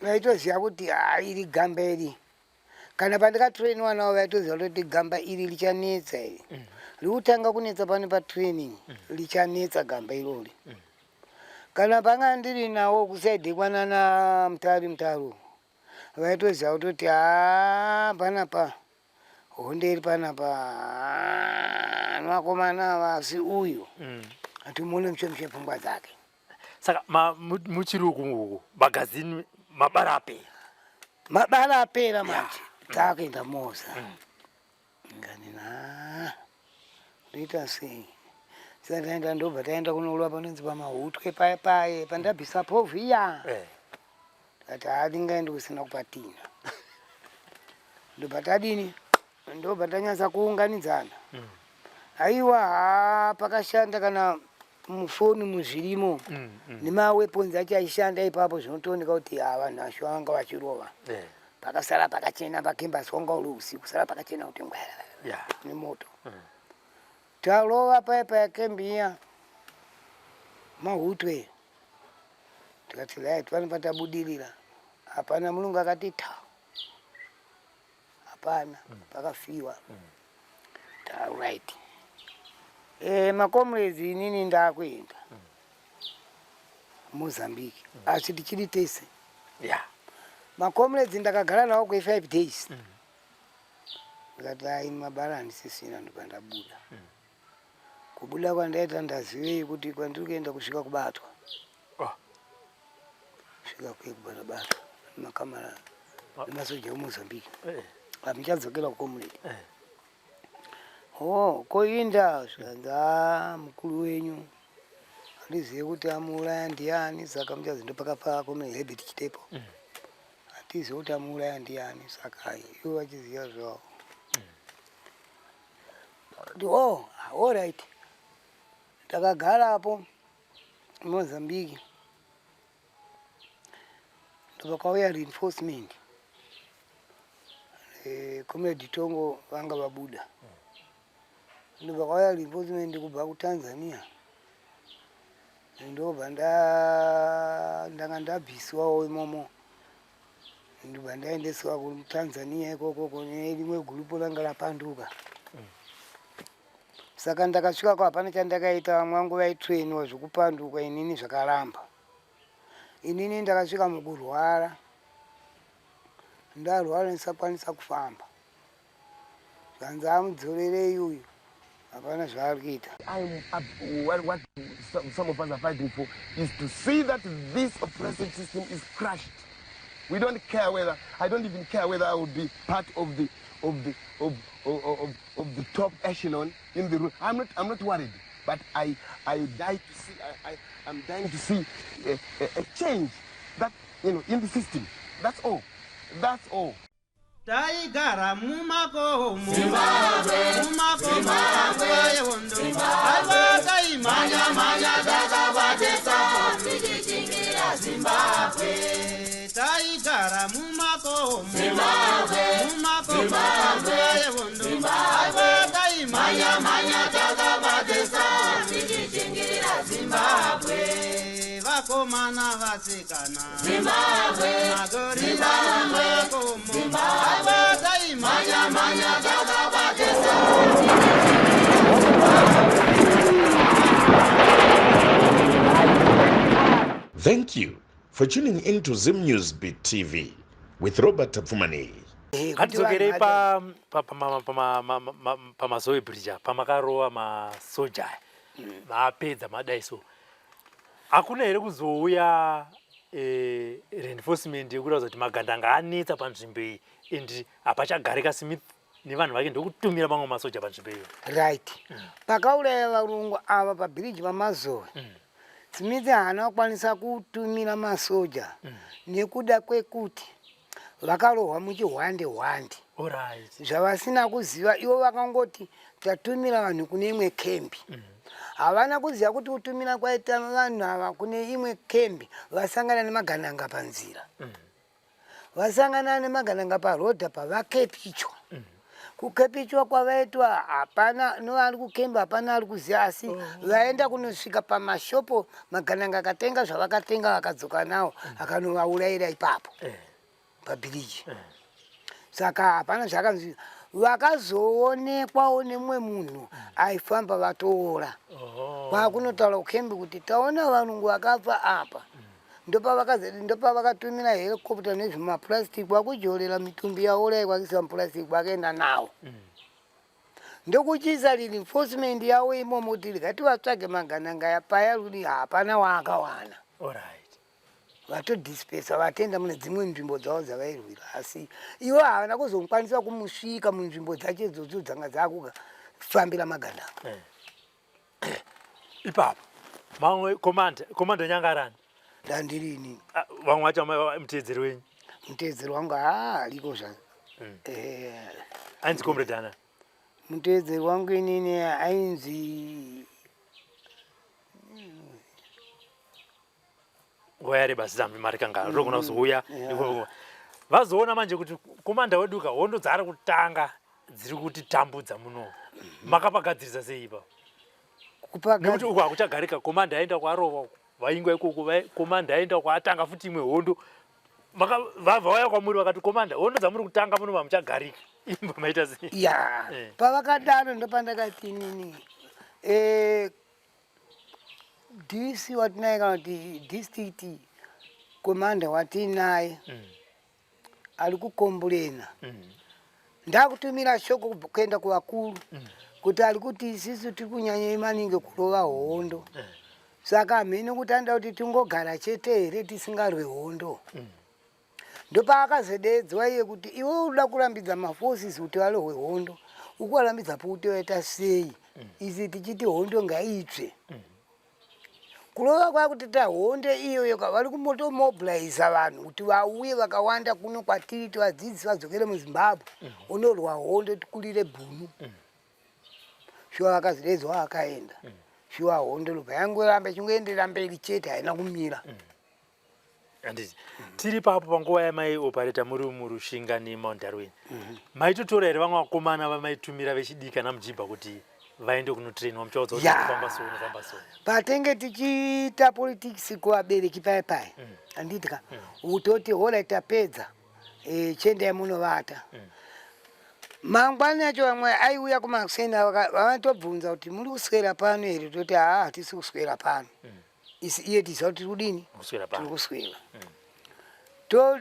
Vaitoziva kuti ha iri gamba iri kana pandikatrainiwa navo vaitoziva kutoti gamba iri richanetsa iri rikutanga kunetsa pane patraining richanetsa gamba irori. Kana panga ndiri nawo kusaidhi kwanana Mutari Mutaru vaitoziva kutoti haa panapa hondo iri panapa vakomana ava asi uyu hatimuone mushe mushe pfungwa dzake. Saka muchiri uku uku magazini mabara apera. Mabara apera manje takuenda Moza. Ngani na ndoita sei? Saka taenda ndobva taenda kunorwa panonzi pamahutwe paye paye pandabvisa povhu iya. Tikati haa tingaende kusina kupatina. Ndobva tadini? Ndobva tanyatsa kuunganidzana. Aiwa haa pakashanda kana mufoni muzvirimo nemaweapons acho aishanda ipapo zvinotooneka kuti haa vanhu vacho vanga vachirova. Pakasara pakachena pakemba wanga uri usiku sara pakachena kuti ngwara nemoto. Tarova paya paya kembi iya mahutwe tikati right pano patabudirira hapana mulungu akati ta hapana pakafiwa ta right macomrades inini ndakuenda Mozambique asi tichiri tese macomrades ndakagara nawo kwe 5 days ndikati ai mabara handisisina ndobva ndabuda. Kubuda kwandaita ndazivei kuti kwandiri kuenda kusvika kubatwa. Kusvika kuye kubva ndabatwa nemakamara nemasoja eMozambique. Hamuchadzokera kucomrade. Oh, koinda zvikanzi haa mukuru wenyu handizive kuti amuuraya ndiani saka muchazi ndopakafa comrade Herbert Chitepo. Hatizive kuti amuuraya ndiani saka ivo vachiziva zvavo. Kuti oh, all right. Ndakagarapo Mozambique ndopakauya reinforcement. Comrade Tongo vanga vabuda. Ndopakauya reinforcement kubva kuTanzania. Ndobva ndanga ndabviswawo imomo. Ndobva ndaendeswa kuTanzania ikoko kune rimwe gurupu ranga rapanduka. Saka ndakasvikako hapana chandakaita, vamwe vangu vaitrainiwa zvekupanduka inini zvakaramba. Inini ndakasvika mukurwara, ndarwara ndisakwanisa kufamba. Zvanzi amudzorerei uyu, hapana zvaari kuita. What some of us are fighting for is to see that this oppressive system is crushed. We don't care whether, I don't even care whether I will be part of the top echelon in the room. I'm not worried, but I die to see, I'm dying to see a change that, you know, in the system. That's all. That's all. Taigara mumakomo mumakomo nguva yehondo aiva taimhanya mhanya takabatesa tichichingira Zimbabwe. Taigara mumakomo mumakomo nguva yehondo aiva taimhanya mhanya takabatesa tichichingira Zimbabwe. Vakomana vasikana Zimbabwe magorira mumakomo aiva taimhanya mhanya takabatesa. Thank you for tuning in to Zim News Beat TV with Robert Tapfumaneyi. Ngatidzokerei paMazowe Bridge apa pamakarova masoja aya mapedza madai so hakuna here kuzouya reinforcement yekuratidza kuti magandanga anetsa panzvimbo iyi and hapachagarika Smith nevanhu vake ndokutumira mamwe masoja panzvimbo iyo? Right. Pakauraya varungu ava pabhiriji paMazowe, Smith haana kukwanisa kutumira masoja nekuda kwekuti vakarohwa muchihwande hwande. Zvavasina kuziva ivo vakangoti tatumira vanhu kune imwe kembi. Havana kuziva kuti kutumira kwaita vanhu ava kune imwe kembi vasangana nemagananga panzira. Vasangana nemagananga parodha pavakepichwa. Kukepichwa kwavaitwa hapana novari kukemba hapana ari kuziva asi oh. Vaenda kunosvika pamashopo magananga akatenga zvavakatenga vakadzoka nawo mm. Akanovaurayira ipapo eh. Pabhiriji eh. Saka hapana zvakanzi vakazoonekwawo nemumwe munhu mm. Aifamba vatoora oh. Kwakunotaura kukembi kuti taona varungu vakafa apa mm. Ndopavakatumira helicopter nezvimaplastic kwakujorera mitumbi yauraya kwakuisa muplastic kwakaenda nawo mm. Ndokuchiisa reinforcement yavo imomo kuti rikati vatsvage magananga paya ruri hapana waakawana vatodispesa vatenda mune dzimwe nzvimbo dzavo dzavairwira asi ivo havana kuzokwanisa kumusvika munzvimbo dzacho idzodzo dzanga dzakufambira magandanga eh. Ipapo mamwe komanda komanda nyangarani ndandiri inini ah, vamwe vacho muteedzeri wenyu muteedzeri wangu haa ariko zva mm. eh. Ainzi comrade ana muteedzeri wangu inini ainzi Nguva yareba zizambi mari kanga rogona kuzouya vazoona manje kuti komanda wedu ka hondo dzaari kutanga dziri kutitambudza muno makapagadzirisa sei ipa nekuti uku hakuchagarika komanda aenda kwarova vaingwa ikoko komanda aenda kwaatanga futi imwe hondo vauya kwamuri vakati komanda hondo dzamuri kutanga muno mamuchagarika imba maita sei ya eh. Pavakadaro ndopandakati inini eh, DC watinaye kana kuti district commander watinaye mm. Ari kukomburena mm. Ndakutumira shoko kuenda kuvakuru mm. Kuti ari kuti isisu tiri kunyanyei maningi kurova hondo mm. Saka hamene kuti anoda kuti tingogara chete here tisingarwe hondo mm. Ndopaakazodeedzwa iye kuti iwe unoda kurambidza maforces kuti varohwe hondo ukuvarambidza kuti vaita sei mm. Isi tichiti hondo ngaitsve mm. Kurova kwakuti ta hondo iyoyo ka vari kumotomobiliza vanhu kuti vauye vakawanda kuno kwatiri tivadzidzisi vadzokere muZimbabwe mm. Unorwa hondo tikurire bhunu mm. Shuwa vakazodeedzwa vakaenda mm. Shuwa hondo lobva yangoramba ichingoenderera mberi chete haina kumira mm. Handiti tiri papo panguva yamai operata muri muRushinga neMount Darwin mhm. Maitotora here vamwe vakomana vamaitumira vechidiki ana Mujibha kuti vaende kunotrainwa muchaudza kuti unofamba so unofamba so? Patenge tichiita politics kuvabereki paya paya mm. Handiti ka mm. Utoti hora tapedza e, chiendai munovata mm. Mangwani acho vamwe aiuya kumakuseni vavatobvunza kuti muri kuswera pano here toti haa hatisi kuswera pano mm. Isi iye tiziva kuti tiri kudini tiri kuswera mm. To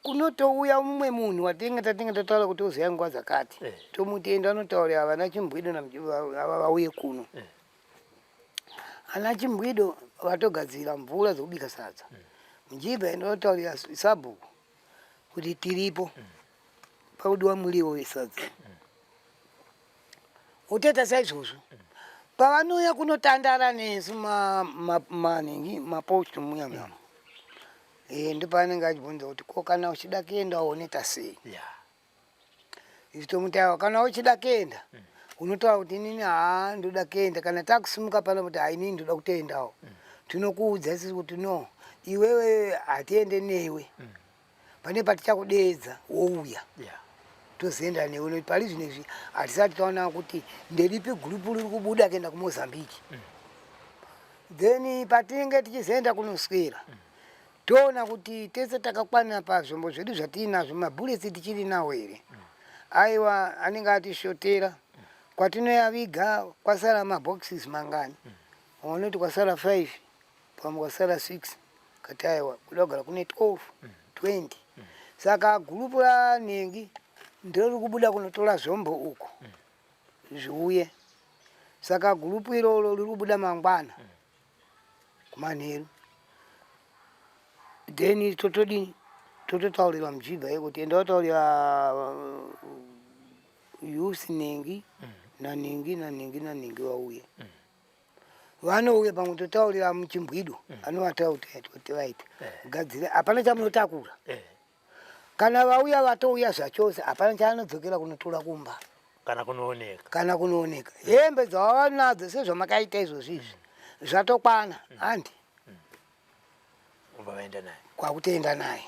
kunotouya mumwe munhu watinge tatinge tataura kuti uziva nguva dzakati eh. Tomuti enda anotaurira vana Chimbwido ava vauye kuno eh. Ana Chimbwido vatogadzira mvura dzekubika sadza mm. Mujibha enda otaurira sabhuku kuti tiripo mm. Pakudiwa muriwo wesadza mm. Utoita saizvozvo pavanouya kunotandara nesu manhingi mapost muya muya eh, ndopaanenge achibvunza kuti ko kana uchida kuenda unoita sei isu tomuti aiwa kana uchida kuenda mm. Unotaura kuti inini haa ndoda kuenda kana takusimuka pano kuti ha inini ndoda kutoendawo mm. Tinokuudza isusu kuti no iwewe hatiende newe mm. Pane patichakudeedza wouya yeah. Tozoenda newe nokuti pari zvino izvi hatisati taona kuti nderipi gurupu riri kubuda kuenda kuMozambique mm. Then patinenge tichizoenda kunoswera mm. Toona kuti tese takakwana pazvombo zvedu zvatiinazvo mabullets tichiri nawo here mm. Aiwa anenge atishotera mm. Kwatinoyaviga kwasara maboxes mangani mm. Vanoti kwasara 5 pamwe kwasara 6 kati aiwa kuda kugara kune 12 20 saka gurupu ranhengi ndiro kubuda kunotora zvombo uku zviuye saka gurupu iroro riri kubuda mangwana kumanheru then totodini tototaurira mujibha yekuti enda wataurira youth nhengi nanhengi nanhengi nanhengi vauye vanouya pamwe totaurira muchimbwido mm. anovataura kuti vaite eh. gadzire hapana chamunotakura eh. Kana vauya vatouya zvachose hapana chaanodzokera kunotora kumba kana kunooneka kana kunooneka hembe dzavava nadzo sezvamakaita izvozvi izvi mm. Zvatokwana mm. Handi kwakutoenda naye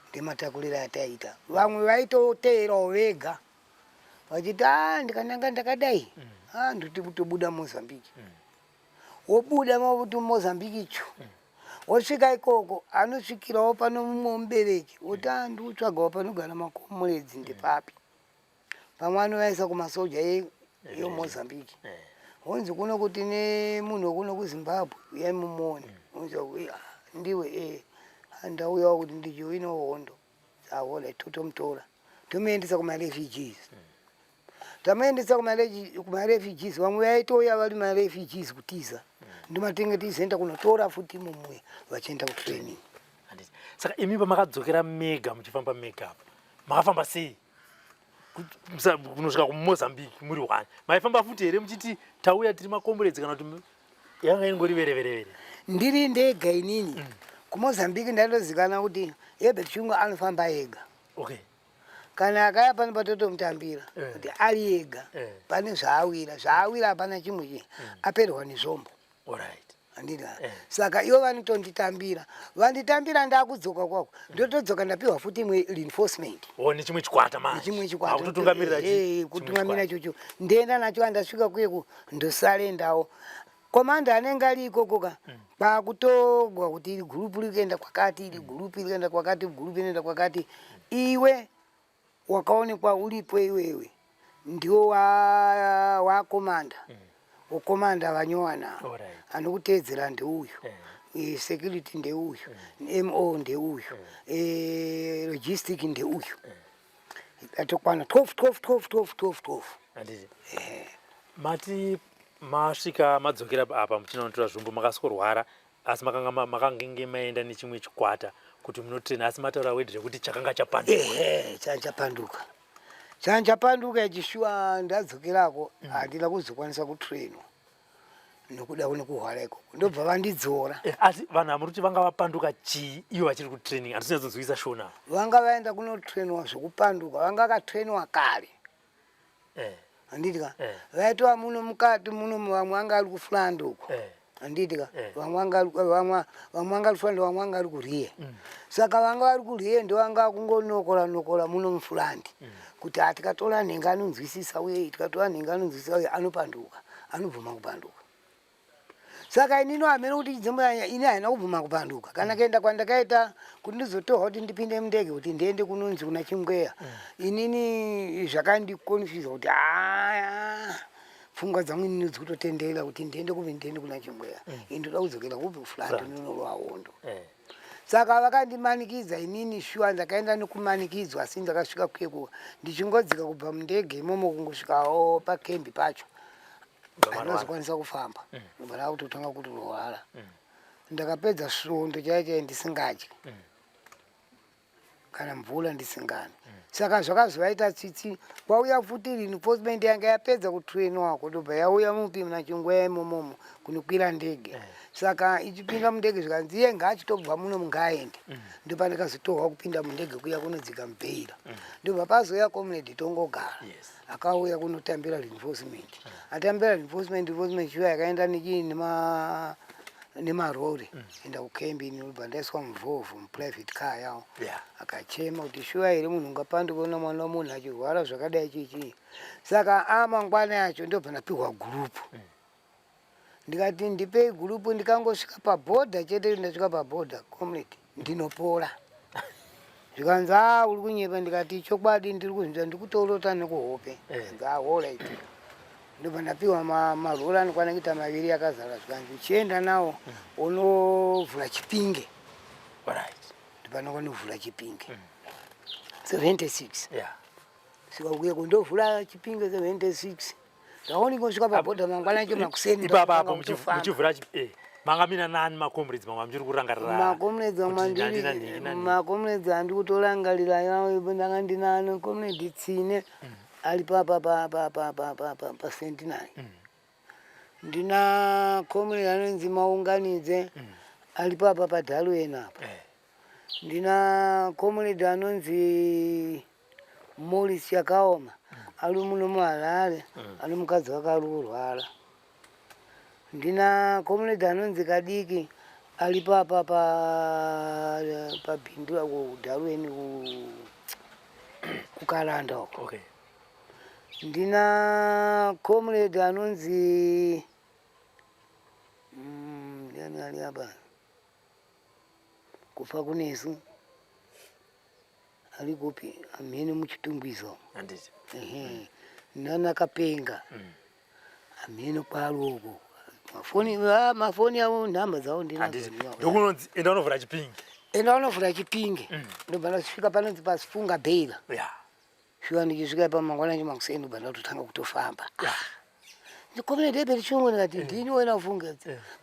ndematakuriro ataiita vamwe vaitoteerawo vega. Vachiti a ndikananga ndakadai, a ndoti kutobuda Mozambique. Wobuda makuti Mozambique icho, wosvika ikoko, anosvikirawo pano mumwe mubereki, woti a ndikutsvagawo panogara makomuredzi ndepapi? Pamwe anovaisa kumasoja yeMozambique. Honzi kuno kuti nemunhu wekuno kuZimbabwe, uyai mumuone. Honzi "Ah, ndiwe e ndauyawo kuti ndijoinewo hondo." Ahola, totomutora, tomuendesa kumarefugees. Tamuendesa kumarefugees, vamwe vaitouya vari marefugees kutiza, ndomatenge tizoenda kunotora futi mumwe vachienda kutraining. Handiti. Saka imi pamakadzokera mega, muchifamba mega apa, makafamba sei kunosvika kuMozambique muri one? Maifamba futi here muchiti tauya tiri makomburedzi, kana kuti yanga ingori vereverevere? Ndiri ndega inini kuMozambique. Ndatozikana kuti Herbert Chungu anofamba ega. Kana akaya pano patotomutambira kuti ari ega. Pane zvaawira, zvaawira hapana chimwe chi aperwa nezvombo. Handiti? Saka ivo vanotonditambira, vanditambira, ndakudzoka kwako, ndotodzoka ndapiwa futi imwe reinforcement. O, nechimwe chikwata manje. Chimwe chikwata. Akutotungamirira chimwe kutungamira chikwata. Chocho ndienda nacho, andasvika kuyeku ndosarendawo. Commander anenge ari ikoko ka, kwakutogwa kuti iri gurupu riri kuenda kwakati, iri gurupu iri kuenda kwakati, gurupu inoenda kwakati. Iwe wakaonekwa uripo iwewe ndiwo wacommander, wocommander vanyowana. Anokuteedzera ndeuyu. Security ndeuyu, mo ndeuyu, logistic ndeuyu, atokwana 12 12 12 12 12 12. Handiti mati masvika, madzokera apa muchinonotora zvombo, makasworwara, asi makanga makangenge maenda nechimwe chikwata kuti munotraina, asi mataura wedhi rekuti chakanga chapanduka. Ehe, chanchapanduka, chanchapanduka ichi. Shuwa, ndadzokerako handina kuzokwanisa kutrainwa nokuda nekuhwara ikoko, ndobva vandidzora. Asi vanhu hamuri kuti vanga vapanduka chii ivo vachiri kutraining? Handisi Shona. Vanga vaenda kunotrainwa zvekupanduka, vanga vakatrainwa kare. Handiti ka? Vaitova muno mukati muno, vamwe vanga vari kufront uko. Handiti ka? Vamwe vanga vari front, vamwe vanga vari kurear. Saka vanga vari kurear ndo vanga kungonokora nokora muno mufront kuti hatikatora nhenga anonzwisisa, uye tikatora nhenga anonzwisisa, uye anopanduka, anobvuma kupanduka. Saka inini hamene kuti chidzimbo ini haina kubvuma kupanduka kana kuenda kwandakaita kuti ndizotorwa kuti ndipinde mundege kuti ndiende kunonzi kuna Chingweya. Inini zvakandiconfusa kuti aya pfungwa dzangu inini dzikutotendera kuti ndiende kupi? Ndiende kuna Chingweya. Ini ndoda kudzokera kupi? Kufront. Front. Ndinorwa hondo. Saka vakandimanikidza inini. Shuwa, ndakaenda nekumanikidzwa, asi ndakasvika kuyeku, ndichingodzika kubva mundege imomo, kungosvikawo pakembi pacho handinazokwanisa kufamba, ndobva ndakutotanga kutorwara. Ndakapedza svondo chaiyo chaiyo ndisingadyi kana mvura ndisingani. Saka zvakazovaita tsitsi, kwauya futi reinforcement yanga yapedza kutrainwa, kutobva yauya mupi muna Chingweya imomomo kunokwira ndege. Saka ichipinda mundege zvikanzi iye ngaachitobva muno, ngaaende. Ndopandikazotorwa kupinda mundege kuya kunodzika muBeira. Ndobva pazouya comrade Tongogara. Akauya kunotambira reinforcement. Atambira reinforcement shuwa yakaenda nechii nemarori enda kukembi. Inobva ndaiswa muVolvo, muprivate car yawo. Akachema kuti shuwa here munhu ungapanduka una mwana wemunhu achirwara zvakadai, chichii. Saka amangwana yacho ndobva ndapihwa gurupu. Ndikati ndipei gurupu, ndikangosvika pabhodha chete, ndasvika pabhodha comrade ndinopora. Zvikanzi a uri kunyepa. Ndikati chokwadi, ndiri kuzvinzwa, ndikutorota nekuhope. Zvikanzi a alright. Ndobva ndapiwa marori anokwana kuita maviri akazara, zvikanzi uchienda nawo unovhura Chipinge. Ndopanokonovhura Chipinge 76. Svika kuye kundovhura Chipinge 76, ndaoni kosvika pabhodha mangwana acho makuseni. Ipapa apo ndakutanga kutofamba. Muchivhura manga mina nani macomrades mamwe amuchiri kurangarira? Macomrades kuti handina nhingi nanhingi? Macomrades andi kutorangarira ndanga ndinano comrade Tsine ari pa paCentenary. Ndina comrade anonzi Maunganidze ari papa paDarwen apa. Ndina comrade anonzi Morris Chakaoma ari muno muHarare, ane mukadzi wake ari kurwara. Ndina comrade anonzi Kadiki ari papa paBindura kuDarwen, kuKaranda uko. Ndina comrade anonzi ndiani ari apa kufa kunesu ari kupi amhene muchitungwizo. Handiti. Ehe, nana kapenga amhene kwari uko mafoni mafoni avo nhamba dzavo Handiti. ndinadzo. Ndokunonzi enda unovhura Chipinge. Enda unovhura Chipinge. Ndobva ndasvika panonzi pasifunga bheira. Shuwa ndichisvika pamangwana chimakuseni ndobva ndatotanga kutofamba. Ndikomene ndebe chungu ndikati ndini wena ufunge.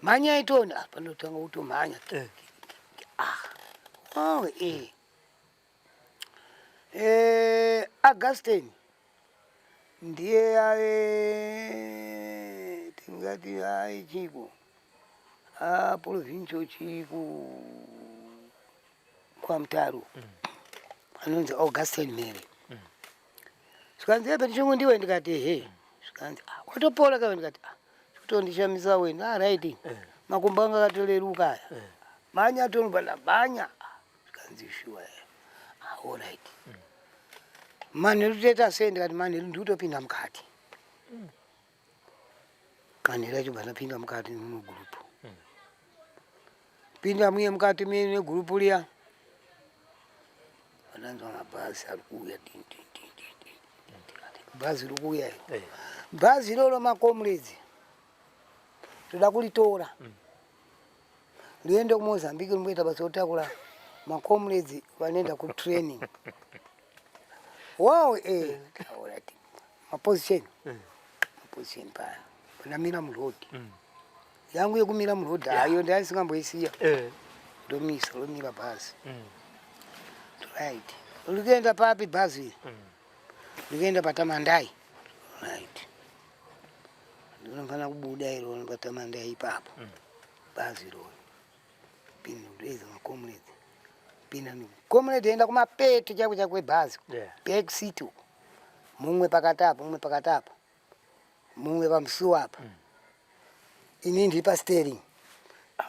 Mhanya itoni ah panotanga kutomhanya. Ah. Oh eh. Eh Augustine ndiye ave tingati ai chiko. Ah provincial chiko kwaMutaro. Anonzi Augustine Mhere. Zvikanzi ebe chungu ndiwe ndikati ehe. Zvikanzi ah watopora kawe ndikati ah chikutondishamisa wena ah right. Makumbo anga akatoreruka aya. Mhanya tonobva ndamhanya. Zvikanzi shuwa ah all right. Manheru toita sei ndikati manheru ndikutopinda mukati. Manheru acho bva ndapinda mukati mugurupu. Pinda muye mukati muye negurupu riya. Vananzwa mabhazi ari kuuya din din din din din. Bhazi riri kuuya iri. Bhazi iroro macomrades toda kuritora riende kuMozambique rimboita basa rotakura macomrades vanoenda kutraining. Wow eh alright. Maposition. Maposition paya. Ndamira muroad. Yangu yekumira muroad hayo ndaisingamboisiya. Ndomisa romira bhazi. Right. Rikuenda papi bhazi iri? Rikuenda paTamandai. Right. Ndinofanira kubuda irona paTamandai ipapo. Bhazi iroro. Pinda kudeedza macomrades. Pinda comrade enda kumapeto chako chako kwebhazi. Back seat uko. Mumwe pakati apa, mumwe pakati apa. Mumwe pamusuwo apa. Ini ndiri pasteering.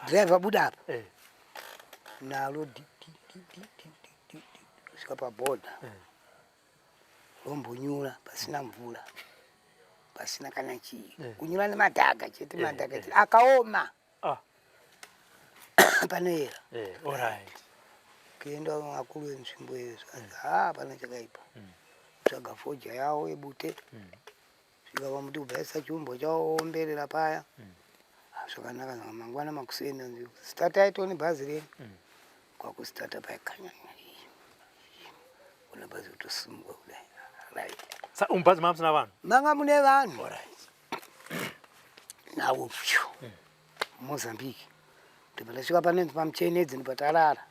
Driver buda apa. Nalo di di di di di di di di kusvika pabhodha. Rombonyura pasina mvura. Pasina kana chii. Kunyura nemadhaga chete madhaga chete. Akaoma. Panoyera. All right. Kuenda vakuru venzvimbo iyo zvikanzi ha pana chakaipa. Tsvaga fodya yavo yebute. Svika pamuti kubvaisa chumbo chavo omberera paya. Ah, zvakanaka mangwana makuseni anzi startai tione bhazi renyu. Kwakustarta paya kanya. Kuna bhazi kutosimuka kudai. Right. Sa mubhazi manga musina vanhu. Manga mune vanhu. All right. Nawo pyu. Mozambique. Ndobva ndasvika panonzi pamuchenedzi ndobva tarara.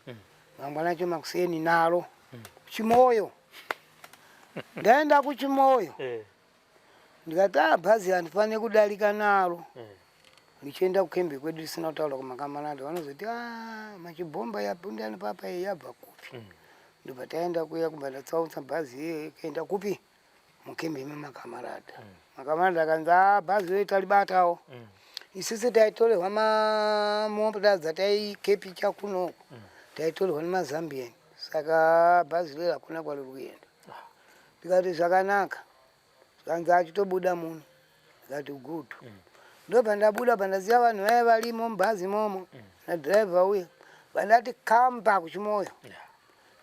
Mangwana acho makuseni nalo. Chimoyo. Ndaenda kuChimoyo. Ndikati ah bhazi handifaniri kudarika naro. Ndichienda kukembe kwedu risina kutaura kumakamarada vanozoti ah machibhomba yapinda nepapa iyi yabva kupi. Ndobva taenda kuya kubva ndatsautsa bhazi iyoyo ikaenda kupi mukembe memakamarada. Makamarada akanzi ah bhazi iyoyo taribatawo. Isusu taitorerwa mamota dzataikepicha kunoku taitorerwa nemaZambian saka bhazi rero hakuna kwariri kuenda. Ndikati zvakanaka. Zvikanzi achitobuda muno. Ndikati good. Ndobva ndabuda pandaziva vanhu vaya varimo mubhazi imomo nadhiraivha uya. Vandati kamba kuChimoyo.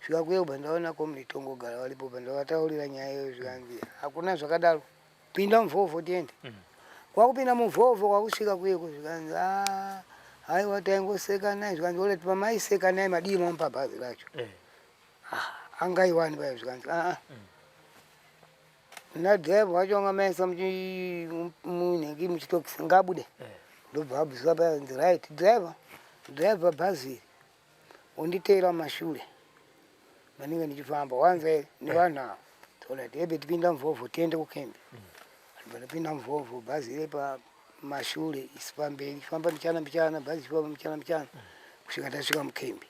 Svika kuye kubva ndaona comrade Tongogara varipo pandavataurira nyaya iyoyo zvikanzi hakuna zvakadaro. Pinda muVolvo tiende. Kwakupinda muVolvo kwakusvika kuyeko zvikanzi ah haiwa taingoseka naye zvikanzi alright pamaiseka naye madii mamupa bhazi racho. Ah angaiwani paya zvikanzi ah nadhiraivha wacho anga maisa munhengi muchitokisi ngabude. Ndobva abviswa paya nzi right driver driver bhazi iri unditeera mumashure manenge ndichifamba wanza here nevanhu ava. Alright hebe tipinda muVolvo tiende kukembe. Ndobva ndapinda muVolvo bhazi iri pamashure isi pamberi famba mbichana mbichana bhazi ichifamba mbichana mbichana kusvika tasvika mukembe.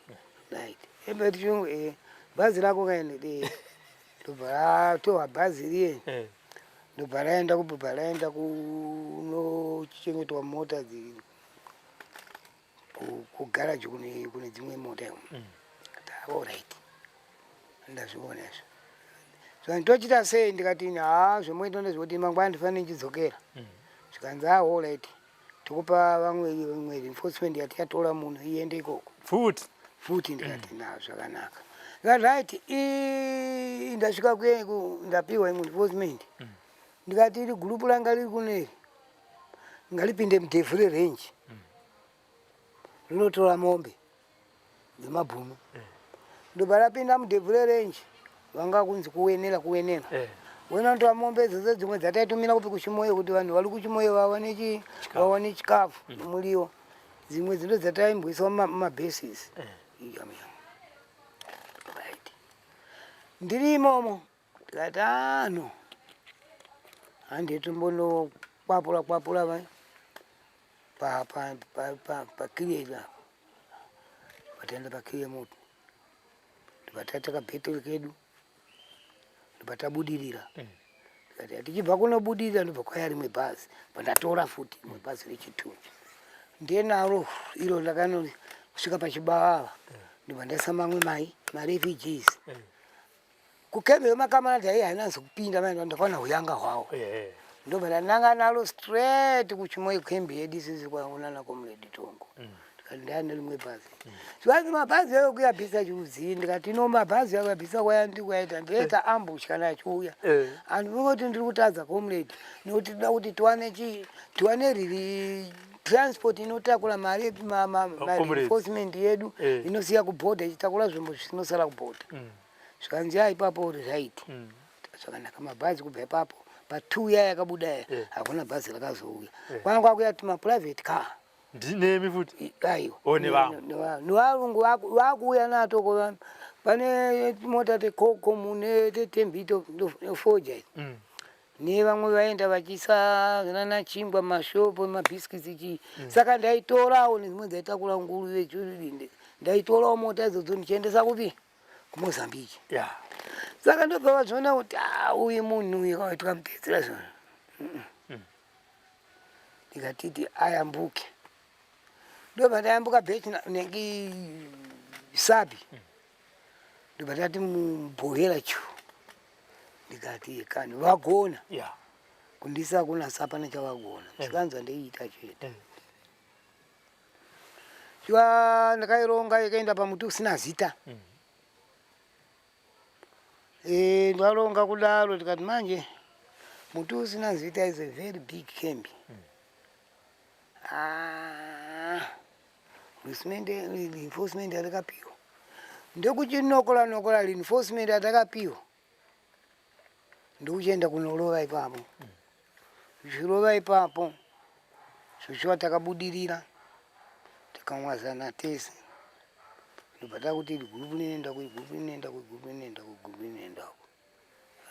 Right. Hebe tichungu eh bhazi rako kaende eh ndobva ratorwa bhazi riye ndobva raenda kubva raenda kunochengetwa mota kugaraji kune dzimwe mota imo. Alright. Ndazviona izvo. Zvikanzi tochita sei ndikati haa zvomoita ndezvekuti mangwana ndifanire ndichidzokera. Zvikanzi haa alright tokupa vamwe imwe reinforcement yati yatora muno iende ikoko. Futi. Futi ndikati na zvakanaka. Ndikati right ndasvika ndapiwa imwe reinforcement. Ndikati iri gurupu ranga riri kuneri ngaripinde mudhevhure range. Rinotora mombe dzemabhunu. Ndobva rapinda mudhevhure range vanga kunzi kuwenera kuwenera. Wena notora mombe idzodzo dzimwe dzataitumira kupi kuchimoyo kuti vanhu vari kuchimoyo vawane chi vawane chikafu muriwo. Dzimwe dzindo dzataimbwiswa mumabhesisi. Right. Ndiri imomo ndikati ano hande tombonokwapura kwapura vai pakiriyeti apa pataenda pakiriye moto ndobva taita kabheteri kedu ndobva tabudirira ndikati tichibva kunobudirira ndobva kwaya rimwe bhazi pandatora futi rimwe bhazi rechitu ndenaro iro ndakanosvika pachibavava ndobva ndaisa mamwe mai marefugees kukembe yemakamaradi aiyi haina zokupinda mai ndakaona huyanga hwawo ndobva ndananga nalo straight kuchimoyo kembi yedu isusu kwaonana comrade Tongo ndikati ndaya nerimwe bhazi zvikanzi mabhazi ayo kuyabvisa chiudzii ndikati no mabhazi ayo kuyabvisa kwaya ndikuyaita ndoita ambush kana achiuya handifungoti ndiri kutadza comrade nekuti toda kuti tiwane chii tiwane riri transport inotakura mari reinforcement yedu inosiya kubhodha ichitakura zvombo zvinosara kubhodha zvikanzi ya ipapo uri right zvakanaka mabhazi kubva ipapo pa2 ya yakabuda ya hakuna bhazi rakazouya kwanga kwakuya tumaprivate car. Ndinemi futi? Aiwa. O nevamwe? Nevarungu vakuuya nato ko pane mota tekoko netetembito nefoja idzi. Nevamwe vaenda vachiisa nana chingwa mashopo mabhisikitsi chii. Saka ndaitorawo nedzimwe dzaitakura nguruve chii ndaitorawo mota idzodzo ndichiendesa kupi? kuMozambique. Saka ndobva vazoona kuti ah, uyu munhu uyu tikamutedzera zvona. Ndikatiti ayambuke. Ndobva ndayambuka bhechi nengi sabi. Ndobva ndati mubhohera chu. Ndikati kani vagona. Kundisa kuna sapana chavagona. Sikanzwa ndeiita chete. Shuwa ndakaironga ikaenda pamuti usina zita. Ndaronga kudaro ndikati manje muti usina zita is a very big camp. Ah, reinforcement yatakapiwa ndokuchinokora nokora reinforcement yatakapiwa ndokuchienda kunorova ipapo. Zvichirova ipapo zvichiva takabudirira tikamwazana tese ndobva takuti iri gurupu rinoenda ku gurupu rinoenda ku gurupu rinoenda ku gurupu rinoenda uko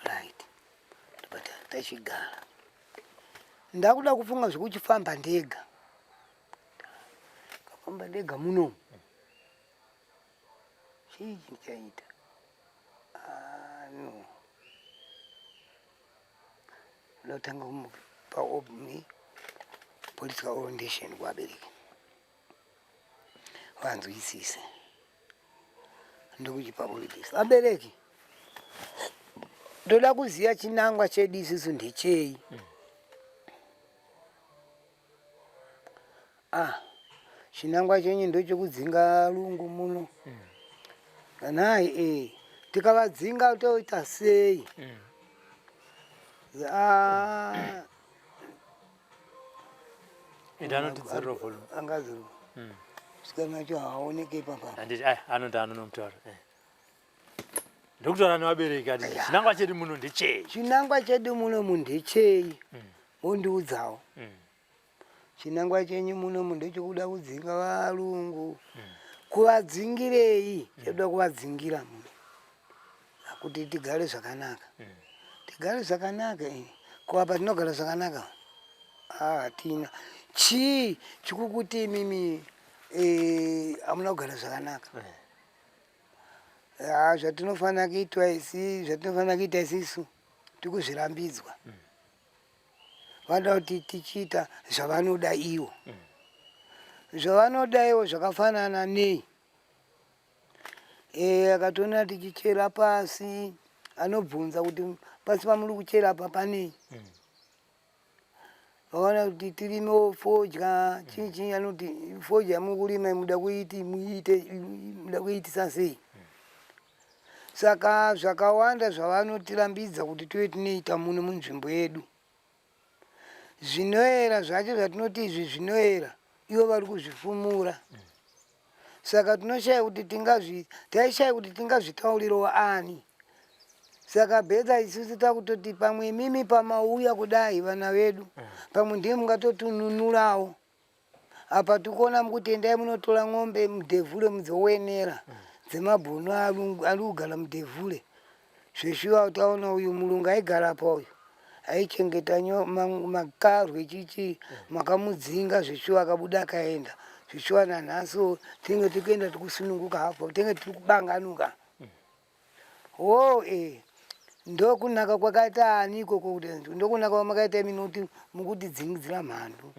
right ndobva tachigara. Ndakuda kufunga zvekuchifamba ndega, kafamba ndega munomu chii chindichaita? Ah, no ndotanga kumupa political orientation kuvabereki vanzwisise ndokuchipa politics vabereki ndoda kuziva chinangwa chedu isusu ndechei. Ah, chinangwa chenyu ndochekudzinga lungu muno. Kanai eh, tikavadzinga toita sei? Ah, Ende anotidzorera volume. Angadzorwa. Sikana acho haaoneke ipapa. Handiti aya anoti anonomutaura. Ndokutaura nevabereki ati chinangwa chedu muno ndechei? Chinangwa chedu muno mundechei? Mondiudzawo. Chinangwa chenyu muno ndechekuda kudzinga varungu. Kuvadzingirei? Chekuda kuvadzingira muno. Kuti tigare zvakanaka. Tigare zvakanaka eh. Ko apa tinogara zvakanaka? Ah, hatina. Chii chikukuti imimi hamuna kugara zvakanaka? Ah, zvatinofanira kuitwa isi, zvatinofanira kuita isisu tikuzvirambidzwa. Vanoda kuti tichiita zvavanoda ivo. Zvavanoda ivo zvakafanana nei? Akatoona tichichera pasi. Anobvunza kuti pasi pamuri kuchera apa panei. Vakaona kuti tirime fodya chii chii, anoti fodya yamuri kurima muda kuiti muite muda kuitisa sei. Saka zvakawanda zvavanotirambidza kuti tive tinoita muno munzvimbo yedu. Zvinoera zvacho zvatinoti izvi zvinoera, ivo vari kuzvifumura. Saka tinoshaya kuti tingazvi taishaya kuti tingazvitaurirawo ani. Saka bhedha isusu takutoti pamwe imimi pamauya kudai vana vedu, pamwe ndiye mungatotununurawo. Apa tikuona mukuti endai munotora ng'ombe mudhevhure mudzowenera dzemabhunu ari kugara mudhevhure. Zveshuwa taona uyu murungu aigara apa uyu aichengeta makarwe chichi makamudzinga zveshuwa akabuda akaenda. Zveshuwa nanhasi tinenge tiri kuenda tiri kusununguka hapo tinenge tiri kubanganuka. Hoo eh ndokunaka kwakaita ani ikoko kuti ndokunaka kwamakaita imi nokuti mukutidzingidzira mhandu.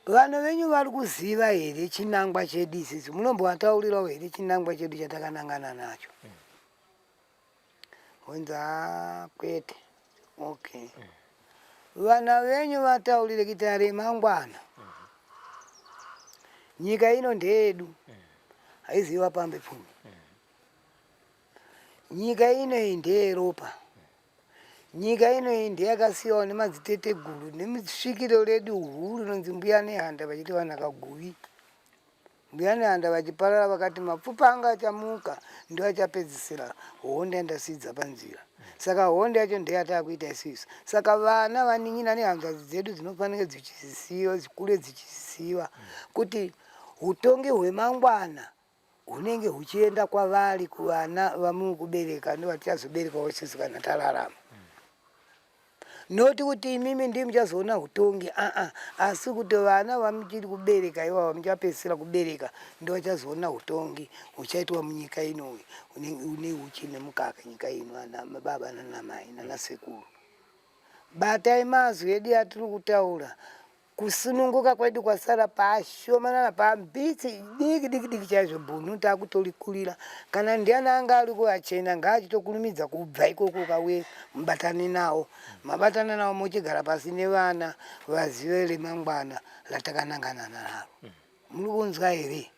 Vana venyu vari kuziva here chinangwa chedu isisu? Munombovataurirawo here chinangwa chedu chatakanangana nacho? Vonzi haa kwete. Okay. Vana venyu vataurire kuti remangwana nyika ino ndeyedu, haiziva pambe pfumi. Nyika ino iyi ndeyeropa. Nyika ino iyi ndeyakasiyiwa nemadziteteguru nemusvikiro redu huru rinonzi Mbuya Nehanda vachiti vanhu kaguvi. Mbuya Nehanda vachiparara vakati mapfupa anga achamuka ndoachapedzisira hondo yandasiidza panzira. Saka hondo yacho ndeyatakuita isusu. Saka vana vanin'ina nehanzvadzi dzedu dzinofanira dzichiziva dzikure dzichiziva kuti hutongi hwemangwana hunenge huchienda kwavari kuvana vamuri kubereka nevatichazoberekawo isusu kana tararama. Not kuti imimi ndimi muchazoona hutongi aa asi kuti vana vamuchiri kubereka ivava muchapedzisira kubereka ndovachazoona hutongi huchaitwa munyika ino une uchi nemukaka nyika ino ana baba nana mai nana sekuru. Batai mazwi edu atiri kutaura. Kusununguka kwedu kwasara pashomanana pambitsi diki diki diki chaizvo bhunu takutolikurira kana ndiani anga ari kuachena ngaachitokurumidza kubva ikoko kauye mubatane nawo mabatana nawo mochigara pasi nevana vazive remangwana ratakanangana naro muri kunzwa here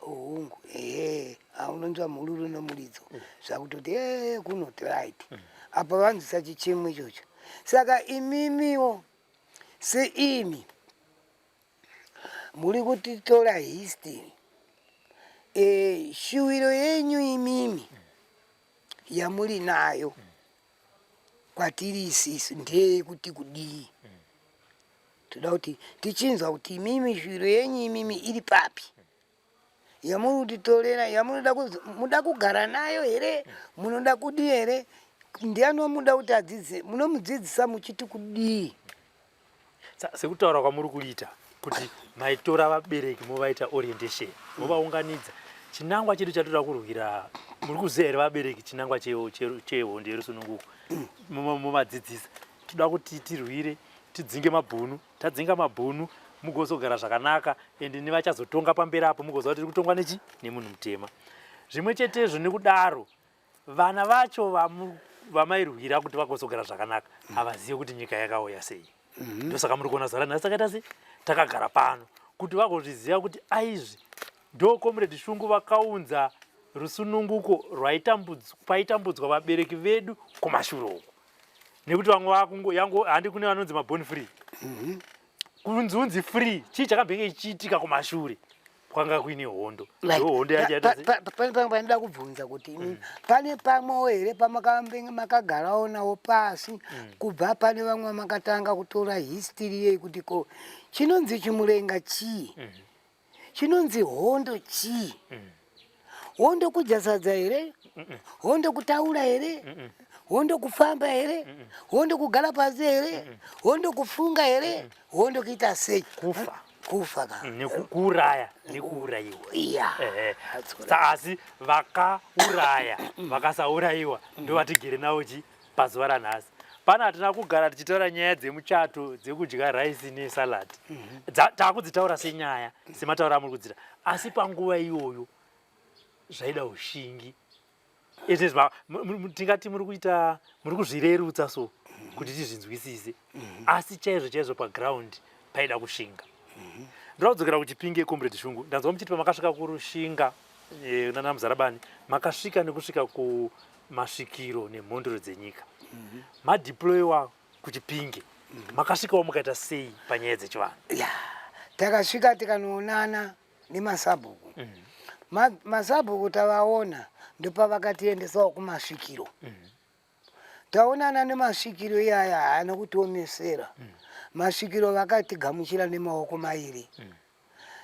hongu ehe unonzwa mhururu nomuridzo zvakutoti ee kunoti right apa vanzwisa chichemo ichocho saka imimiwo Seimi muri kutitora history e, shuwiro yenyu imimi yamuri nayo kwatiri isisu ndeyekuti kudii? Toda kuti tichinzwa kuti imimi shuwiro yenyu imimi iri papi yamuri kutitorera yamunoda muda kugara nayo here munoda kudii here ndiani wamunoda kuti adzidze munomudzidzisa muchiti kudii sekutaura kwamuri kuita kuti maitora vabereki movaita orientation movaunganidza chinangwa chedu chatoda kurwira muri kuziva here vabereki chinangwa chehondo yerusununguko movadzidzisa toda kuti tirwire tidzinge mabhunu Tadzinga mabhunu mugozogara zvakanaka and nevachazotonga pamberi apo mugoziva kuti tiri kutongwa nechi nemunhu mutema. Zvimwe chetezvo nekudaro vana vacho vamairwira kuti vagozogara zvakanaka havazive kuti nyika yakauya sei. Ndosaka muri kuona zuva ranhasi takaita sei takagara pano kuti vagozviziva kuti aizvi ndo Comrade Shungu vakaunza rusununguko rwaitambudzwa vabereki vedu kumashure uku. Nekuti vamwe vakungo yango handi kune vanonzi maborn free. Kunzi unzi free chii chakambenge chichiitika kumashure kwanga kuine hondo. Ndo hondo yacho yaita sei? Pane pamwe pandinoda kubvunza kuti imi pane pamwewo here pamakambenge makagarawo nawo pasi kubva pane vamwe vamakatanga kutora history yei kuti ko chinonzi chimurenga chii? Chinonzi hondo chii? Hondo kudya sadza here? Hondo kutaura here? Hondo kufamba here? Hondo kugara pasi here? Hondo kufunga here? Hondo kuita sei? Kufa. Kufa ka. Nekuuraya, nekuurayiwa. Iya. Asi vakauraya, vakasaurayiwa ndovatigere navo chi pazuva ranhasi. Pana hatina kugara tichitaura nyaya dzemuchato dzekudya rice nesalad. Takudzitaura senyaya, semataura amuri kudzita. Asi panguva iyoyo zvaida ushingi. Izvi tingati muri kuita muri kuzvirerutsa so kuti tizvinzwisise. Asi chaizvo chaizvo paground paida kushinga. Ndoda kudzokera kuChipinge, Comrade Shungu. Ndanzwa muchiti pamakasvika kuRushinga nana Muzarabani makasvika nekusvika kumasvikiro nemhondoro dzenyika. Madeployiwa kuChipinge. Makasvikawo mukaita sei panyaya dzechivanhu? Ya, takasvika tikanoonana nemasabhuku. Masabhuku tavaona, ndopavakatiendesawo kumasvikiro. Taonana nemasvikiro iyaya, haana kutiomesera. Masvikiro vakatigamuchira nemaoko mairi.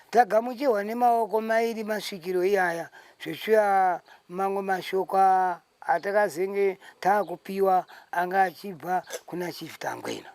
Tagamuchirwa nemaoko mairi masvikiro iyaya, zveshuya mamwe mashoko atakazenge taakupiwa anga achibva kuna Chief Tangwena.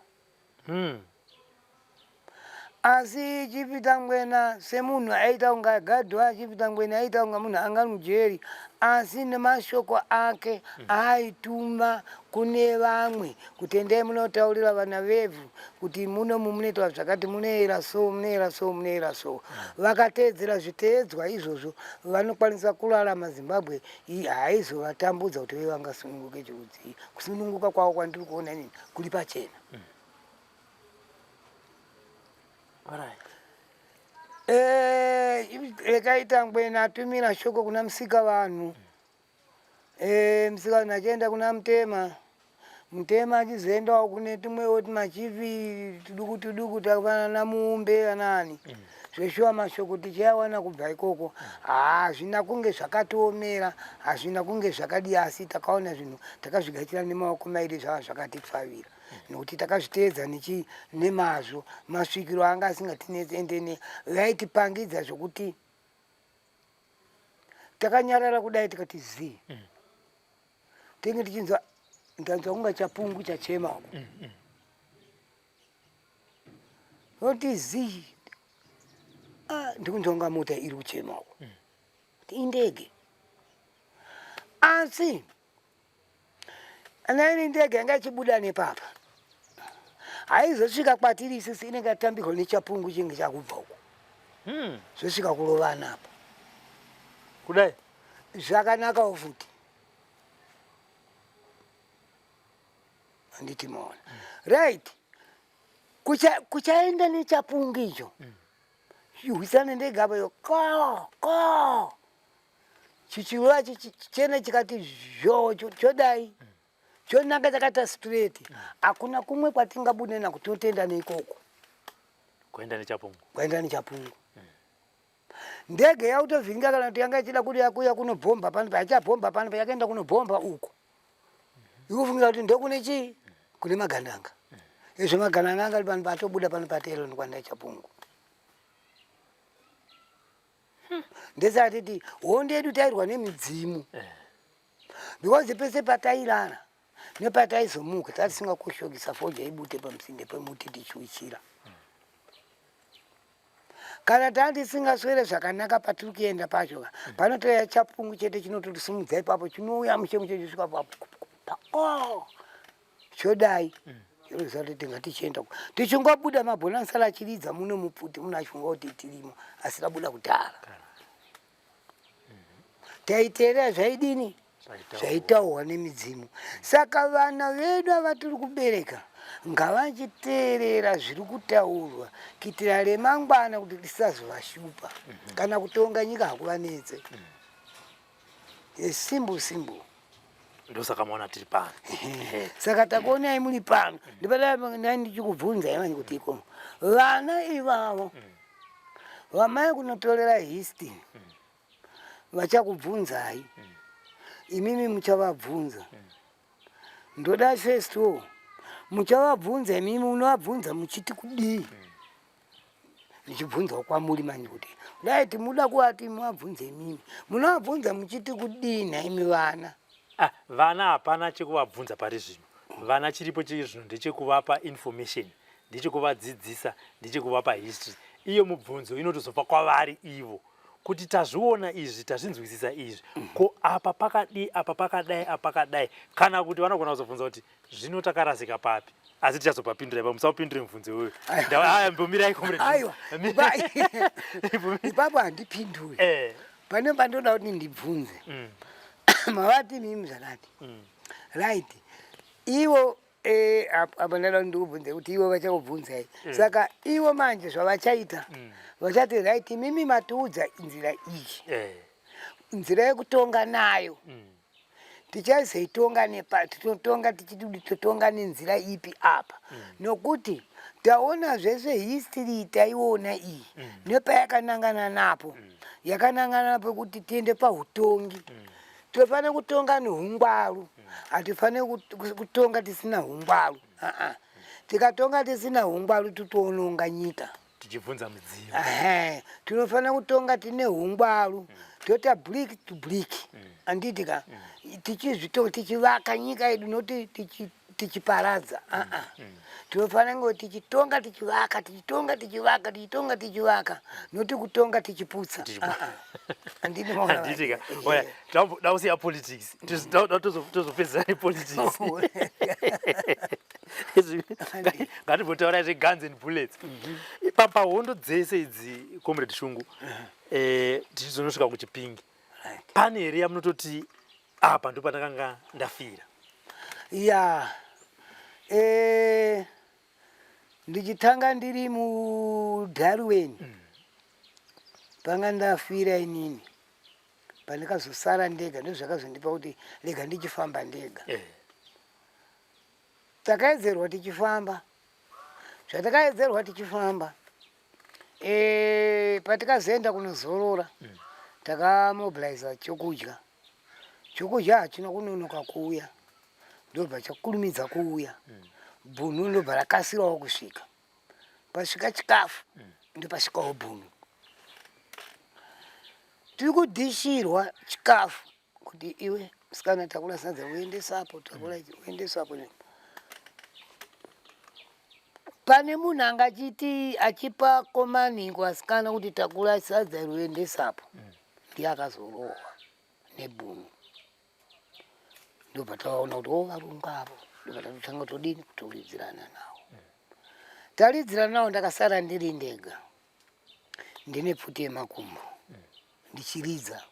Asi Chief Tangwena semunhu aita kunge agadwa, Chief Tangwena aita kunge munhu anga ari mujeri, asi nemashoko ake aaituma kune vamwe kuti endai munotaurira vana vevhu kuti munomu munoitwa zvakati, munoera so, munoera so, munoera so. Vakateedzera zviteedzwa izvozvo, vanokwanisa kurarama. Zimbabwe iyi haizovatambudza kuti ve vangasununguke chiudzii. Kusununguka kwavo kwandiri kuona inini kuri pachena. Rekai Tangwena atumira shoko kuna Musika vanhu. Musika vanhu achienda kuna Mutema, Mutema achizoendawo kune tumwewo tumachifi tuduku tuduku takafanana naMuumbe anaani. Zveshuwa mashoko tichiawana kubva ikoko. Hazvina kunge zvakatiomera, hazvina kunge zvakadii, asi takaona zvinhu takazvigashira nemaoko mairi, zvava zvakatipfavira nokuti takazviteedza nechi nemazvo. Masvikiro anga asingatinetsi, ende vaitipangidza zvokuti takanyarara kudai tikati zii, tinge tichinzwa, ndanzwa kunga chapungu chachema uko, oti zii, ah, ndikunzwa kunga mota iri kuchema uko, kuti indege. Asi ana iri ndege yanga ichibuda nepapa, haizosvika kwatiri isusu, inenge yatambirwa nechapungu chinge chakubva uko, zvosvika kurovana apa. Kudai. Zvakanakawo futi, handiti maona? Right, kuchaenda nechapungu icho chihwisane ndege apa yo ko ko chichirova chichena chikati zvo chodai chonanga chakaita straight. Hakuna kumwe kwatingabude nako, tinotenda neikoko. Kuenda nechapungu. Kwaenda nechapungu. Ndege yautovhiringa kana kuti yanga ichida kuti yakuya kunobhomba pano, payachabhomba pano, payakaenda kunobhomba uko, ikufungira kuti ndokune chii, kune magandanga. Izvo magandanga anga ari pano, patobuda pano patero nokwanda chapungu. Ndesatiti hondo yedu tairwa nemidzimu, because pese patairara nepataizomuka tatisingakoshokisa fodya ibute pamusinde pemuti tichiuchira. Kana tandisingaswere zvakanaka patiri kuenda pacho ka, panotoya chapungu chete chinototisimudza ipapo, chinouya mushe mushe chisvika papo chodai, chinoziva kuti tinga tichienda tichingobuda mabhonansala achiridza muno mupfuti, munhu achifunga kuti tirimo, asi tabuda kudhara. Taiteerera zvaidini, zvaitaurwa nemidzimu. Saka vana vedu avatiri kubereka ngavachiteerera zviri kutaurwa kuitira remangwana kuti tisazovashupa. Kana kutonga nyika hakuvanetse. Simple simple. Ndosaka maona tiri pano. Saka takuonai muri pano, ndipadai ndichikubvunzai manje kuti iko vana ivavo vamai kunotorera history vachakubvunzai, imimi muchavabvunza. Ndoda first all muchavabvunza imimi, munovabvunza muchiti kudii? Ndichibvunzawo kwamuri manje kuti dai timuda kuvati muvabvunze imimi, munovabvunza muchiti kudii nhaimi vana? Ah, vana hapana chekuvabvunza pari zvino. Vana chiripo chiri zvino ndechekuvapa information, ndechekuvadzidzisa, ndechekuvapa history. Iyo mubvunzo inotozopa kwavari ivo kuti tazviona izvi, tazvinzwisisa izvi, ko apa pakadii, apa pakadai, apa pakadai. Kana kuti vanogona kuzobvunza kuti zvino takarasika papi, asi tichazopapindura ipapo. Musaupindure mubvunzo iwoyo. Aya, mbomirai, comrade. Aiwa, ipapo handipinduri. Pane pandoda kuti ndibvunze. Mavati mimi zvakati. Right. Ivo eh, apa ndada kuti ndikubvunze kuti ivo vachakubvunzai. Saka ivo manje zvavachaita vachati right, mimi matiudza nzira iyi. Nzira yekutonga nayo. Tichazoitonga nepa tinotonga tichiti totonga nenzira ipi apa, nokuti taona zvese history taiona iyi nepayakanangana napo, yakanangana napo kuti tiende pautongi tinofanira kutonga neungwaru. Hatifaniri kutonga tisina ungwaru. Aa, tikatonga tisina ungwaru totoononga nyika. Tichibvunza midzimu. Ehe, tinofanira kutonga tine ungwaru, toita brick to brick, handiti ka? Tichizvito tichivaka nyika yedu, noti tichiparadza. Aa, tinofanira kunge tichitonga tichivaka, tichitonga tichivaka, tichitonga tichivaka, noti kutonga tichiputsa. Aa, handiti maona? Handiti ka? Oya, dausiya politics, tozopedzisa nepolitics. Ngatimbotaura zveguns and bullets. Pahondo dzese idzi, Comrade Shungu, tichizonosvika kuChipingi, pane here yamunototi apa ndo pandakanga ndafira? Ya, ndichitanga ndiri muDarwin, panga ndafira inini pandikazosara ndega, ndozvakazondipa kuti rega ndichifamba ndega. Takaedzerwa tichifamba, zvatakaedzerwa tichifamba, patikazoenda kunozorora takamobiliza chokudya. Chokudya hachina kunonoka kuuya, ndobva chakurumidza kuuya. Bhunu ndobva rakasirawo kusvika. Pasvika chikafu ndopasvikawo bhunu. Tiri kudhishirwa chikafu kuti iwe musikana, takura sadza uendesapo, takura ichi uendesapo. Pane munhu angachiti achipa komani kuvasikana kuti takura sadza iri uendesapo, ndiye akazorohwa nebhunu. Ndobva taona kuti o, varungu avo. Ndobva tatotanga todini, kutoridzirana nawo. Taridzirana nawo, ndakasara ndiri ndega, ndine pfuti yemakumbo, ndichiridza.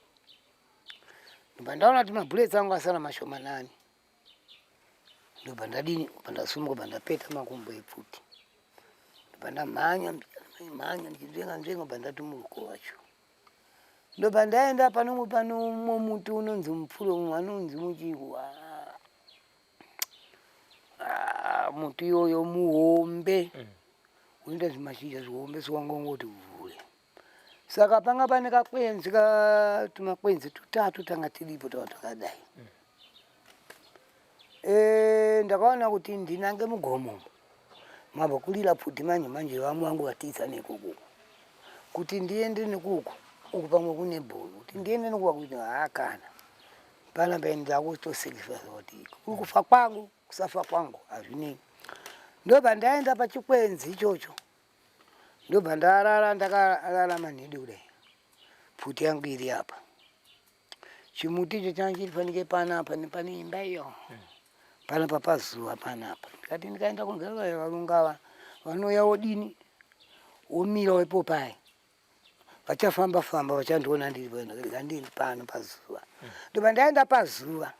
Ndobva ndaona kuti mabullets angu asara mashomanani. Ndobva ndadini? Ndobva ndasumuka, bva ndapeta makumbo epfuti, ndobva ndamhanya mhanya ndichinzvenga nzvenga, bva ndati muruko wacho. Ndobva ndaenda panomwe, pano umwe muti unonzi mupfuro, umwe anonzi muchiwa. Ah, muti iyoyo muhombe, unoita zvimashizha zvihombe, siwangongoti vhure. Saka panga pane kakwenzi ka tumakwenzi tutatu tanga tiripo, tava twakadai. Ndakaona kuti ndinange mugomo mabva kurira pfuti manje manje, vamwe vangu vatiza nekoko, kuti ndiende nekuku uku pamwe kune bhuru, kuti ndiende nekuva kuti haakana panapa ndakutosacrifice kuti kuri kufa kwangu kusafa kwangu hazvinei. Ndobva ndaenda pachikwenzi ichocho, ndobva ndarara, ndakarara manhidi kudai, pfuti yangu iri apa. Chimuti icho changa chiri fanike panapa nepane imba iyo panapa pazuva panapa. Ndikati ndikaenda kunzeva varungu ava vanouya wodini, womira wepo pai vachafamba famba vachandiona ndiri pano, ndiri pano pazuva. Ndobva ndaenda pazuva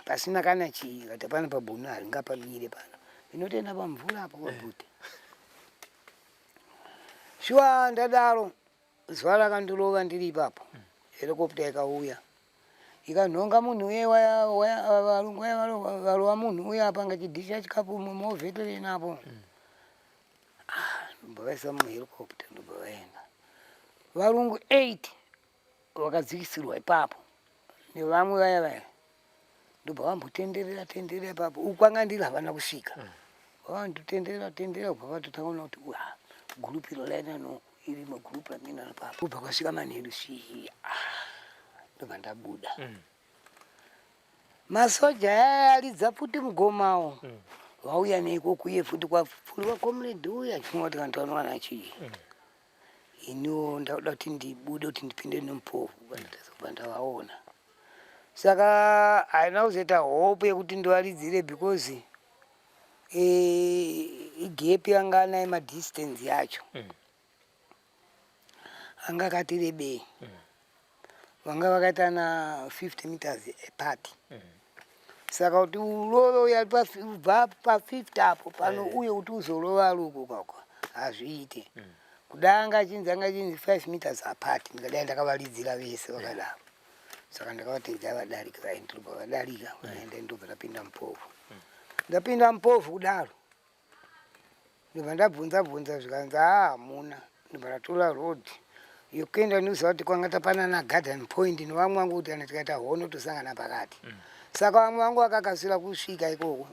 pasina kana chii, kati pana pabhunu haringapamire pano, ndinotoenda pamvura apo pabhute. Shuwa ndadaro, zuva rakandirova ndiri ipapo, helicopter ikauya ikanhonga munhu uye, varungu vaya varova munhu uye apa ngachidhisha chikafu mumovhetereni apo. Ah, ndobva vaisa muhelicopter, ndobva vaenda. Varungu 8 vakadzikisirwa ipapo nevamwe vaya vaya, ndobva vambotenderera tenderera ipapo. Uku kwanga ndiri havana kusvika, vavandotenderera tenderera, kubva vatotanga kuona kuti wa gurupu iro raenda noku, irimo gurupu ramina papo. Kubva kwasvika manheru sviya, ndobva ndabuda. Masoja aya aridza pfuti mugomawo, vauya neikoko uye futi kwapfuriwa comrade uya, achifunga kuti kantaonowana chii. Iniwo ndakuda kuti ndibude kuti ndipinde nemupofu, kubva ndavaona. Saka haina kuzoita hope yekuti ndivaridzire because igap yanga anayo, madistance yacho anga akati rebei. Vanga vakaita na 50 meters apart. Saka kuti urove uya ubva pa 50 apo pano uye kuti uzorova ruko kwakwa hazviite. Kudai anga achinzi anga achinzi 5 meters apart, ndikadai ndakavaridzira vese vakadaro. Saka ndakavateedza vadarika, vaendobva vadarika, vaenda, ndobva ndapinda mupovhu. Ndapinda mupovhu kudaro, ndobva ndabvunza bvunza, zvikanzi haa, hamuna. Ndobva ndatora road yokuenda. Ndinoziva kuti kwanga tapanana Garden Point nevamwe vangu, kuti kana tikaita hono tosangana pakati. Saka vamwe vangu vakakasira kusvika ikoko,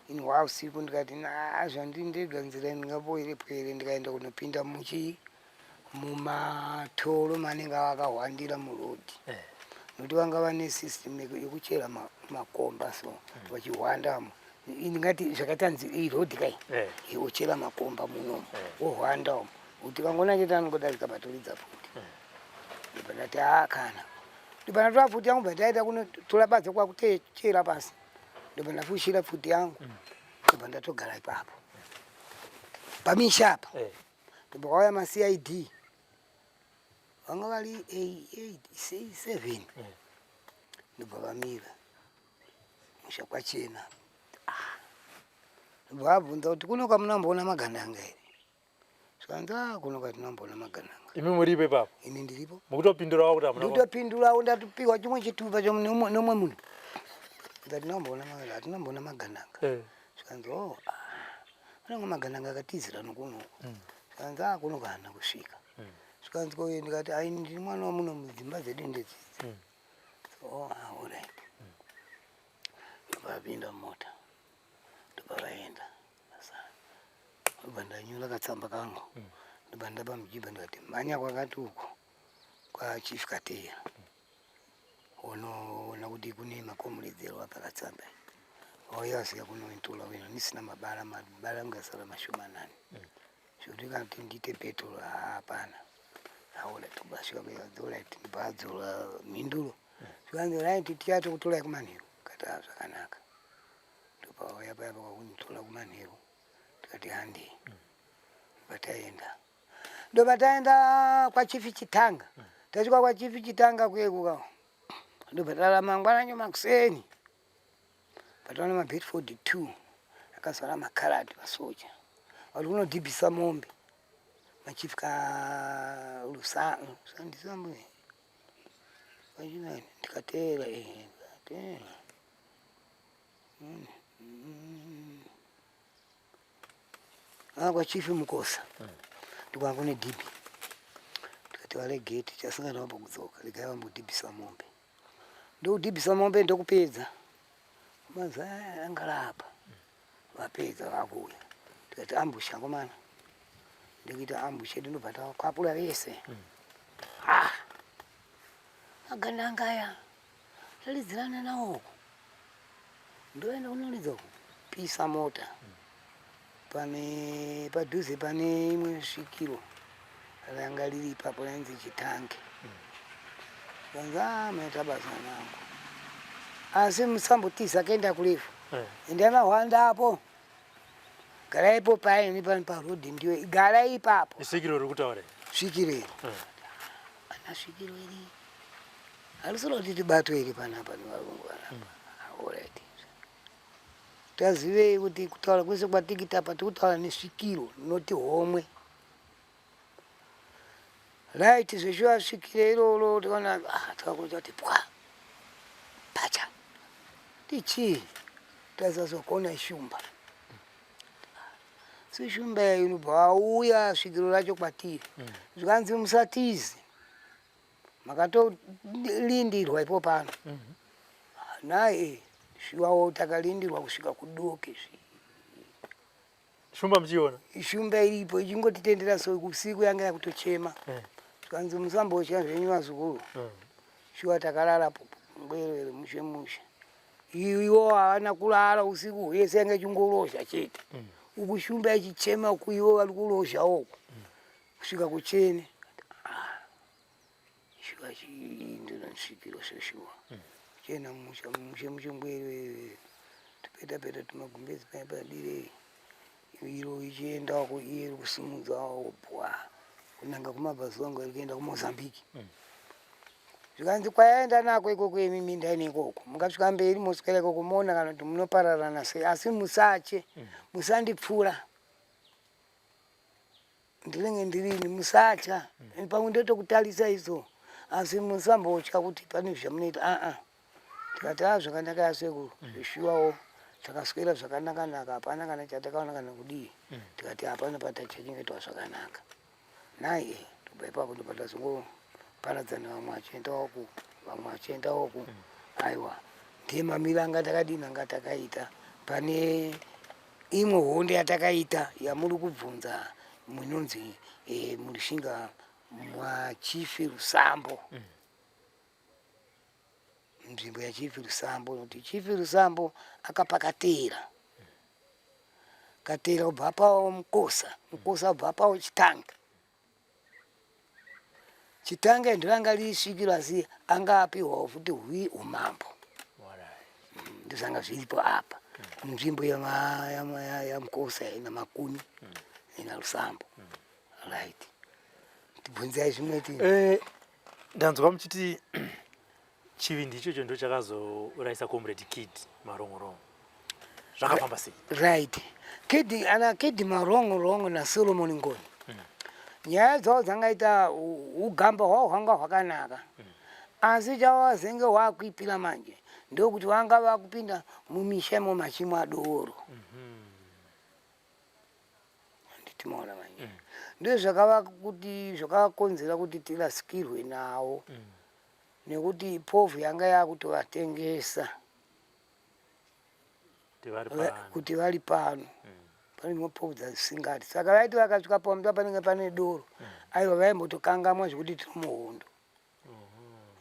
ini hwa usiku. Ndikati na zvandiri ndega, nzira ndingapoere ndikaenda kunopinda muchi mumatoro manenge vakahwandira murodhi, nokuti vanga vane system yekuchera makomba, so vachihwandamo. Ndingati zvakaita irodhi kai, wochera makomba munomu, wohwanda umo, kuti kangona chete anongodarika patoridza pfuti. Ndobva ndati haa, kana ndobva ndatora pfuti yangu, bva ndaita kunotora badza kwakutechera pasi, ndobva ndafushira pfuti yangu, ndobva ndatogara ipapo pamisha apa. Ndobva kwauya maCID, vanga vari 8, 7. Ndobva vamira musha kwachena. Ah. Ndobva vabvunza kuti kuno kwamunamboona magandanga here? Zvikanzi a, kuno kwatinamboona magandanga. Imi muripo ipapo? Ini ndiripo. Mukutopindurawo kuti hamuna? Ndikutopindurawo, ndatopiwa chimwe chitupa nomwe munhu kuti hatinamboona, hatinamboona magandanga. Zvikanzi o, anenge magandanga akatizira nokunoku. Zvikanzi a, kuno kahana kusvika. Zvikanzi koye? Ndikati ai, ndiri mwana wamuno, mudzimba dzedu ndedzidzi. So oh, ah, alright. Ndobva vapinda mumota, ndobva vaenda. Ndobva ndanyora katsamba kangu, ndobva ndapa mujibha, ndikati mhanya kwakati uko kwaChief Kateya, unoona kuti kune makomuredzero apa katsamba wauya wasvika kunoitora wena nisina mabara, mabara angu asara mashomanani, zvekuti kana kuti ndiite petro hapana. Alright, basvika alright, ndobva adzora mhinduro. Zvikanzi right, tichatokutorai kumanheru. Kati ah, zvakanaka. Ndobva paya pakakunitora kumanheru, tikati handei. Ndobva taenda, ndobva taenda kwaChief Chitanga. Tasvika kwaChief Chitanga kuyekuka, ndobva tarara. Mangwanani makuseni pataona maBedford 2 akazara makaradi, masoja vari kunodhibhisa mombe, machief kalusandisambo vachinani. Ndikateera, ndikateera. Ah, kwaChief Mukosa ndikwanga kune dhibhi. Ndikati varegei, tichasangana vambokudzoka, regai vambodhibhisa mombe. Ndokudhibhisa mombe, ndokupedza mazuva angarapa, vapedza vakuuya. Tikati ambush akomana, ndikuita ambush yedu, ndobva takwapura vese. Ah, magandanga aya talidzirana nawo uku, ndoenda kunoridza uku, pisa mota pane padhuze pane imwe svikiro ranga riri ipapo rainzi Chitange. Kanzi a, maita basa nangu, asi musambotiza kuenda kurefu. Endai mahwanda apo, garaipo paini pani parodhi, ndiyo garai ipapo. Isvikiro riri kutaura iri? Svikiro iri. Ana svikiro iri harisiro kuti tibatwe iri panapa nevarungu panapa. Alright, tazivei kuti kutaura kwese kwatikita apa tikutaura nesvikiro, noti homwe. Right, zveshuwa svikiro iroro tikaona, ah, tikakuita kuti pwa pacha tichii, tazazokuona ishumba. Si shumba yayo inobva wauya svikiro racho kwatiri. Zvikanzi musatize, makatolindirwa ipo pano naye. Shuwawo takalindirwa kusvika kudoke. Shumba muchiona? Shumba iripo ichingotitendera, so usiku yanga yakutochema. Zvikanzi musambotya zvenyu vazukuru. Shuwa takarara ngwerere mushe mushe, iwo havana kurara usiku hwese, yanga ichingorozha chete. Uku shumba ichichema, uku ivo vari kurozha uku kusvika kuchene. Ah, shuwa ndino svikiro seshuwa chena musha mushe mushe ngwerere, tupeta peta tumagumbezi paya padirei, iro ichiendako, iye iri kusimudzawo bwa kunanga kumabvazuva, ngo iri kuenda kuMozambique. Zvikanzi kwayaenda nako ikoko imi minda ine ikoko mungasvika mberi moswera ikoko moona kana kuti munopararana sei asi musatye musandipfura ndinenge ndirini musatya pamwe ndotokutarisa iso asi musambotya kuti pane zvamunoita aa tikati a zvakanaka yasekuru zvishuwawo takaswera zvakanaka naka hapana kana chatakaona kana kudii tikati hapana patachengetwa zvakanaka Nhai eh, tobva ipapo ndobva tazongoparadzana vamwe vachienda uku vamwe vachienda uku mm. Aiwa ndiye mamiro anga takadini anga takaita pane imwe hondo yatakaita yamuri kubvunza munonzi eh, murishinga mwachifi Rusambo mm. Nzvimbo yachifi Rusambo nokuti chifi Rusambo akapa Katera Katera kubva apawo Mukosa Mukosa kubva apawo Chitanga Chitanga ndiranga risvikiro asi anga apihwawo futi hwi umambo ndozvanga zviripo apa nzvimbo yaMukosa ina Makuni ina Rusambo right tibvunzai zvimwe ti eh, ndanzwa muchiti chivindi ichocho ndo chakazourayisa comrade Kid Marongorongo zvakafamba sei? Right, Kid ana Kid Marongorongo naSolomon Ngoni nyaya dzavo dzangaita ugamba hwavo hwanga hwakanaka asi chawazenge hwakuipira manje ndokuti vanga vakupinda mumisha imo machimwa doro handiti maona manje ndozvakava kuti zvakakonzera kuti tirasikirwe nawo nekuti povhu yanga yakutovatengesa kuti vari pano pane imwe povhu dzasingati saka vaiti vakasvika pamba panenge pane doro aiwa vaimbotokangamwa zvekuti tiri muhondo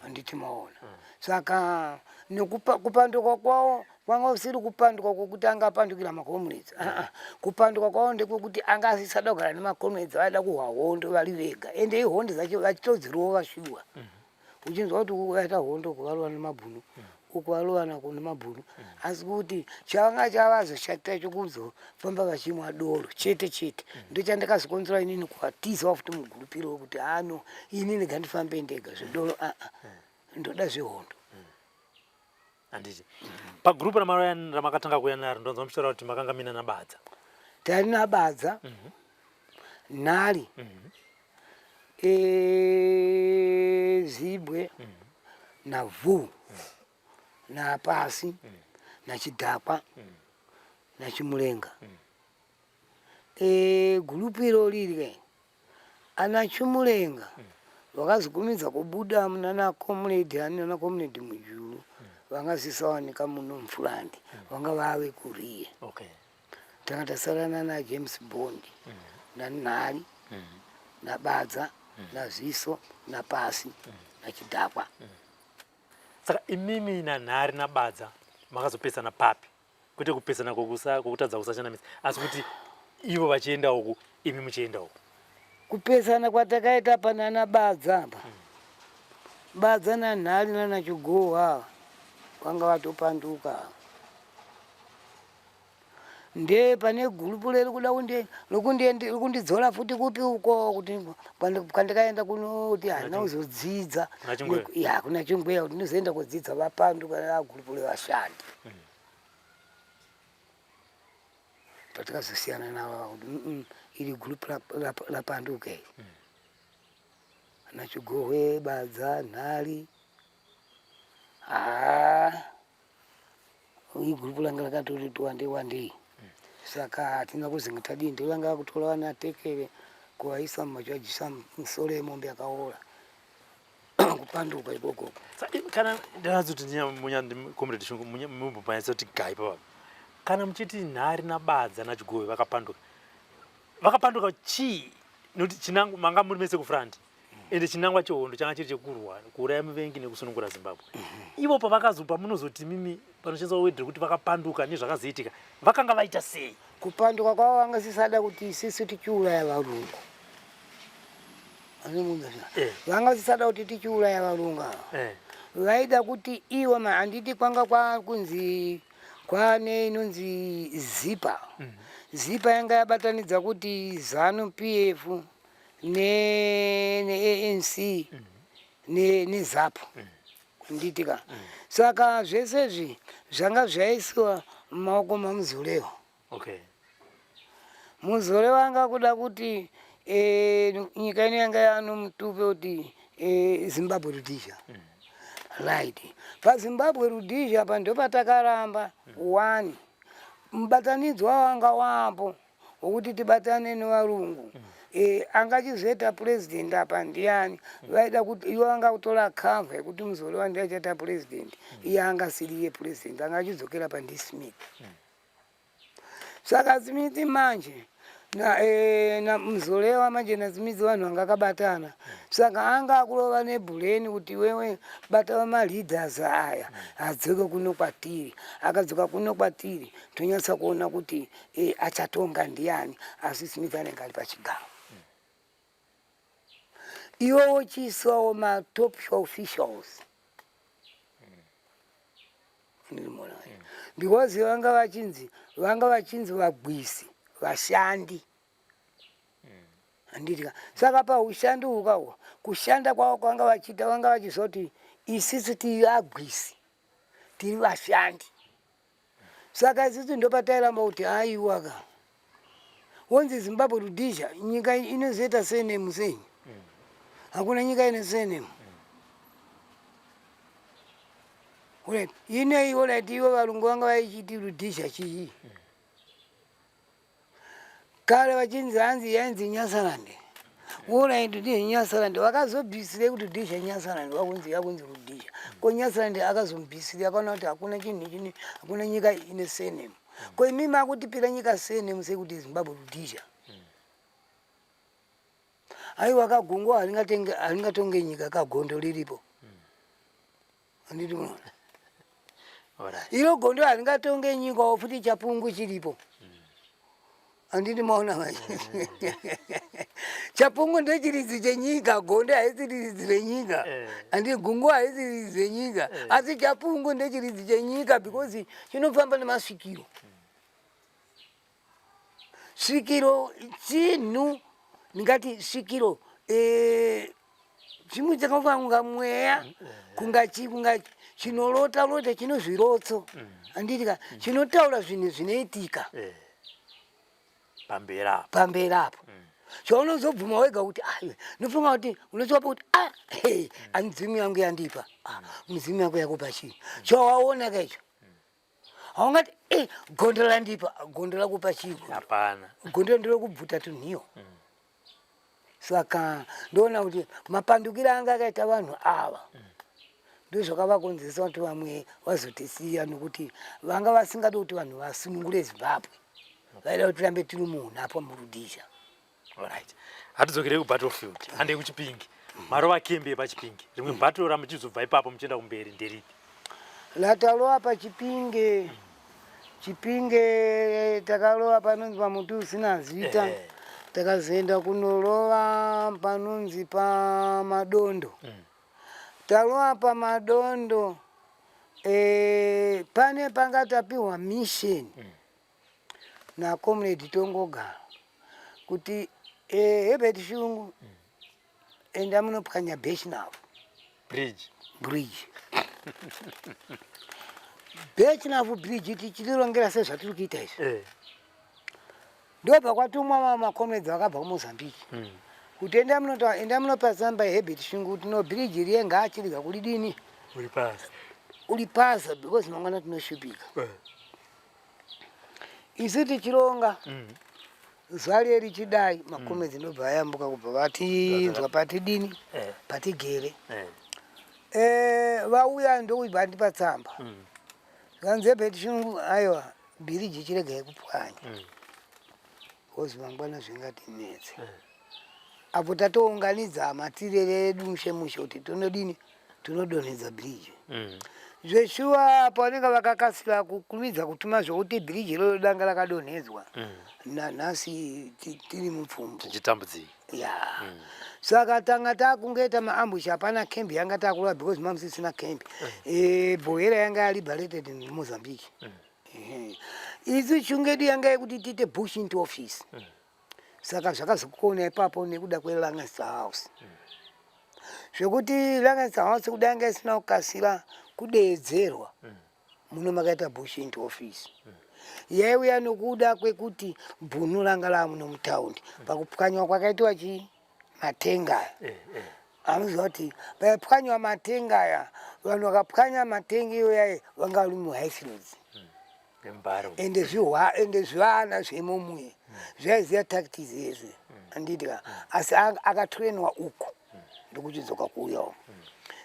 handiti maona saka nekupanduka kwavo kwanga kusiri kupanduka kwokuti anga apandukira macomrades aa kupanduka kwavo ndekwekuti anga asisada kugara nemacomrades vaida kuhwa hondo vari vega ende ihondo dzacho vachitodzirova shuwa uchinzwa kuti uku vaita hondo uku varova nemabhunu uku varova nako nemabhunu asi kuti chavanga chavazoshatira chokuzofamba vachimwa doro chete chete ndochandakazokonzera inini kuvatizawo futi mugurupiro wekuti ano ini ndega ndifambe ndega zvedoro aa ndoda zvehondo handiti pagroup ramakatanga kuuya naro ndonzwa muchitaura kuti makanga mina nabadza tari nabadza nhari zibwe navhu napasi nachidhakwa nachimurenga gurupu irori iri Ana Chimurenga vakazokurumidza kubuda munana Comrade ani nana Comrade Mujuru vanga sisawanika muno muFront vanga vave kuriye. Okay. Tanga tasara nana James Bond naNhari naBadza naZiso naPasi naChidhakwa. Saka imimi naNhari naBadza makazopesana papi? Kwete kupesana kwokutadza kusashanamisa asi kuti ivo vachienda uku imi muchienda uku. Kupesana kwatakaita panana Badza apa Badza naNhari nana Chigohwa ava vanga vatopanduka ava. Nde pane gurupu riri kuda kundidzora futi kupi uko kuti kwandikaenda kunoti handina kuzodzidza ya kuna Chingweya kuti ndizoenda kudzidza vapanduka nagurupu revashandi patakazosiyana navo kuti iri gurupu rapanduka iri ana Chigohwe Badza Nhari haa Igurupu ranga rakatoti wandei wandei saka hatina kuzinga tadii ndovanga vakutora vana tekere kuvaisa mumachajisa misoro yemombe yakaora kupanduka ikoko kana ndinazoti comrade Shungu mumbomanyatsa kuti gai papa kana muchiti nhari nabadza nachigove vakapanduka vakapanduka chii nokuti chinangwa manga muri mese kufront ende chinangwa chehondo changa chiri chekurwa kuuraya muvengi nekusunungura Zimbabwe ivo pavakazopa munozoti mimi panoshandiswa wedhi rekuti vakapanduka nezvakazoitika vakanga vaita sei? Kupanduka kwavo vanga sisada kuti isisu tichiuraya varungu Eh. Vanga sisada kuti tichiuraya varungu ava Eh. Vaida kuti ivo handiti kwanga kwakunzi kwane inonzi zipa zipa yanga yabatanidza kuti Zanu PF neANC. neZAPU Nditika. Saka zvese izvi zvanga zvaisiwa mumaoko maMuzorewa. Okay. Muzorewa anga kuda kuti e, nyika ino yanga yanomutupe kuti e, Zimbabwe Rhodesia. Right. PaZimbabwe Rhodesia pa ndopatakaramba one mubatanidzwa wanga wapo wokuti tibatane nevarungu e, angachizoita president apa ndiani vaida kuti ivo vanga kutora cover yekuti Muzorewa ndiye achaita president iye angasiri iye president anga achidzokera pandismith saka Smith manje na, e, na Muzorewa manje naSmith vanhu vanga kabatana saka anga akurova nebhureni kuti wewe bata maleaders aya adzoke kuno kwatiri akadzoka kuno kwatiri tonyatsa kuona kuti e, achatonga ndiani asi Smith anenge ari pachigaro iwo wochiiswawo matop officials Ndinoona. Because vanga vachinzi vagwisi vashandi handiti ka saka paushandi uhukahwo kushanda kwavo kwanga vachiita vanga vachiziva kuti isisi tiri vagwisi tiri vashandi saka isusu ndopatairamba kuti aiwaka wonzi Zimbabwe Rhodesia nyika inozoita surname sei hakuna nyika ine surname Alright. Inei alright ivo varungu vanga vaichiti Rhodesia chii kare vachinzi hanzi yainzi Nyasaland alright ndi Nyasaland vakazobvisirei kuti Rhodesia Nyasaland vakunzi yakunzi Rhodesia ko Nyasaland akazombvisirei akaona kuti hakuna chinhu chine hakuna nyika ine surname ko imi makutipira nyika surname sekuti Zimbabwe Rhodesia aiwa kagungo haringatonge nyika kagondo riripo handiti munoona Alright. iro gondo haringatonge nyikawo futi chapungu chiripo handiti maona manje chapungu ndechiridzi chenyika gondo haisi ridzi renyika handi gungu haisi ridzi renyika asi chapungu ndechiridzi chenyika because chinofamba nemasvikiro svikiro chinhu ndingati svikiro chimwe chakafanana kunga mweya kunga chi kunga chinorota rota chino zvirotso handiti ka chinotaura zvinhu zvinoitika Pamberi apo. Pamberi apo chaunozobvuma wega kuti aiwe nofunga kuti unochiwapo kuti ah hey, midzimu yangu yandipa ah, midzimu yangu yakupa chii chawaona kaicho haungati eh, gondo randipa gondo rakupa chii gondo Hapana. Gondo nderokubvuta tunhiyo saka ndoona kuti mapandukiro anga akaita vanhu ava ndozvakavakonzeresa kuti vamwe vazotisiya nokuti vanga vasingadi kuti vanhu vasunungure Zimbabwe vaida kuti tirambe tiri muunhapwa muRhodesia. Alright. Hatidzokerei kubattlefield. Handei kuChipingi. Marova kembi yepaChipingi. Rimwe battle ramuchizobva ipapo muchienda kumberi nderipi? Latalova paChipinge Chipinge takalova panonzi pamuti usina zita takazoenda kunorova panonzi paMadondo talova paMadondo e, pane panga tapiwa mission nacomrade Tongogara kuti e, Herbert Shungu enda munopwanya Birchenough Bridge. Bridge Birchenough Bridge tichirirongera sezvatiri kuita izvi ndobva kwatumwa macomrades vakabva kuMozambique kuti enda munoto enda munopa tsamba Herbert Shungu kuti no bridge riye ngaachiriga kuridini Uri pasi. Uri pasa because mangwana tinoshupika isu tichironga zuva riye richidai macomrades ndobva ayambuka kubva vatinzwa patidini patigere vauya ndokubva vandipa tsamba zvanzi Herbert Shungu aiwa bhiriji chiregai kupwanya because mangwana zvingatinetse apo tatounganidza matirere edu mushe mushe kuti tonodini tinodonhedza bhiriji zveshuwa pavanenge vakakasira kukurumidza kutuma zvokuti bhiriji iroro danga rakadonhedzwa nanhasi tiri mupfumbu Tichitambudzika. Ya saka tanga takungoita maambush hapana kembi yanga takurova because mamusisina kembi Buhera yanga yaliberated neMozambique Ehe. Isu shungu yedu yanga yekuti tiite Bush into office saka zvakazokona ipapo nekuda kweLancaster House. Zvekuti Lancaster House kudai yanga isina kukasira kudeedzerwa muno makaita Bush into office yaiuya nokuda kwekuti bhunu ranga raamuno mutaundi pakupwanywa kwakaitwa chii matenga aya. Eh, eh. Anoziva kuti paipwanywa matenga aya vanhu vakapwanya matenga iyoyaye vanga vari muHighfields. Nembare. Ende zvihwa ende zvivana zvemomuye zvaiziva tactics yezve anditi ka asi akatrainwa uku ndokuchidzoka kuuya uku.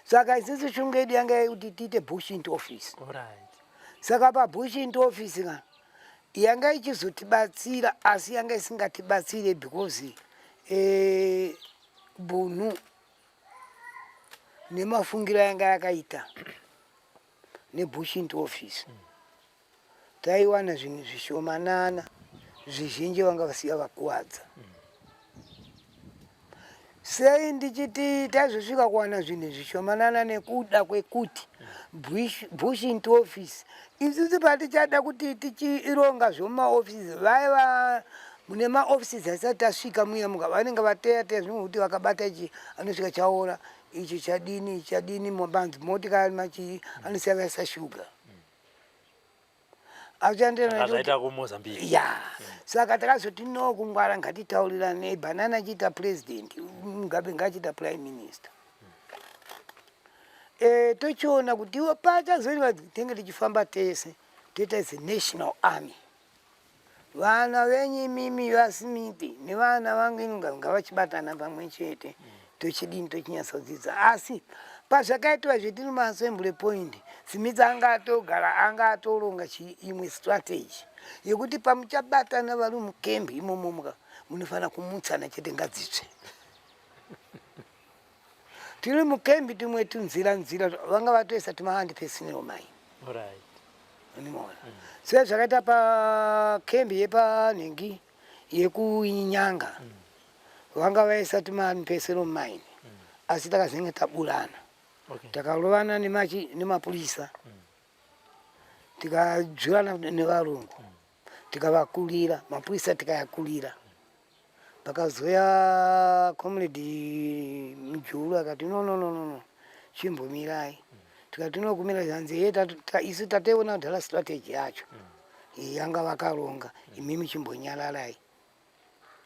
Saka isusu shungu yedu yanga yekuti tiite bush into office. Alright. Saka pabush into office ka yanga ichizotibatsira asi yanga isingatibatsire because eh, bunhu nemafungiro yanga yakaita nebush into office taiwana zvinhu zvishomanana zvizhinji vanga vasiya vakuwadza sei ndichiti taizosvika kuwana zvinhu zvishomanana nekuda kwekuti bush into office isusu patichada kuti tichironga zvemumaofisi vaiva mune maoffices asati tasvika muya muka vanenge vateya teya zvimwe kuti vakabata ichi anosvika chaora ichi chadini chadini mabanzi motikari machii anosiya vaisa shuga zvaita kumozambique ya saka takazoti no kungwara ngatitauriranei banana achiita president mugabe ngaachiita prime minister e, tochiona kuti iwo pachazoitwa tenge tichifamba tese toita as a national army Vana venyu imimi vaSmith nevana vangu ini ngavachibatana pamwe chete tochidini tochinyatsodzidza asi pazvakaitwa zvetiri maassembly point Smith anga atogara anga atoronga imwe strategy yekuti pamuchabatana vari mukembi imomo muka munofanira kumutsana chete ngadzitsve tiri mukembi tumwe tunzira nzira vanga vatoisa tumahandi pesinero mai Unimoona mm. Sezvakaita pakembi yepanhingi yekuinyanga mm. Vanga vaisa tumapesero mine mm. Asi takazenge taburana okay. Takarovana nemapurisa mm. Tikadzvurana nevarungu mm. Tikavakurira mapurisa tikayakurira Pakazouya comrade Mujuru akati no no no no chimbomirai tikati no kumira zvanzi he isu tateiona kudhara strategy yacho yanga vakaronga imimi chimbonyararai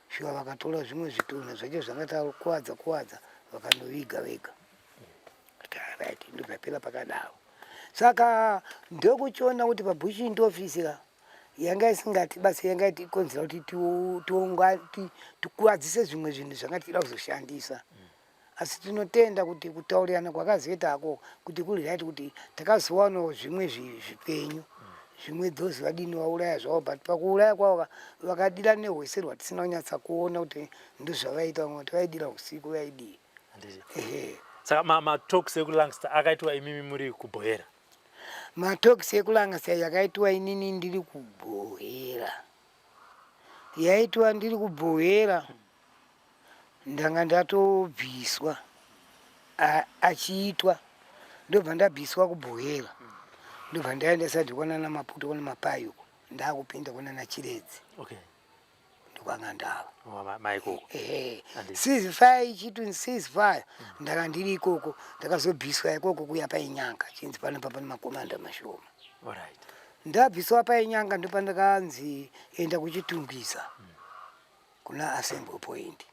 shuwa vakatora zvimwe zvitunha zvacho zvanga takuwadza kuwadza vakanoviga vega right ndozvapera pakadaro saka ndokuchiona kuti pabushint office ka yanga isingatibatsiri yanga itikonzera kuti tikuvadzise zvimwe zvinhu zvanga tichida kuzoshandisa asi tinotenda kuti kutaurirana kwakazoitako kuti kuri right kuti takazowanawo zvimwe zvipenyu zvimwe those vadini vauraya zvavo but pakuuraya kwavo vakadira nehwese rwatisina kunyatsa kuona kuti ndozvavaita vamwe kuti vaidira usiku vaidii saka matalks ekulangster akaitwa imimi muri kubhoera Matox ekulangasa yakaitwa inini ndiri kubhohera. Yaitwa ndiri kubhohera ndanga ndatobviswa achiitwa ndobva ndabviswa kubhohera ndobva ndaenda sadi kwanana Maputo kwana Mapai uko ndakupinda kwanana Chiredzi. Okay. Ndokwanga ndava. Maikoko. Ehe. Ceasefire ichiti ceasefire ndanga ndiri ikoko ndakazobviswa ikoko kuya painyanga chinzi pano papa nemakomanda mashoma. Alright. Ndabviswa painyanga ndopandakanzi enda kuchitungwiza kuna assembly point.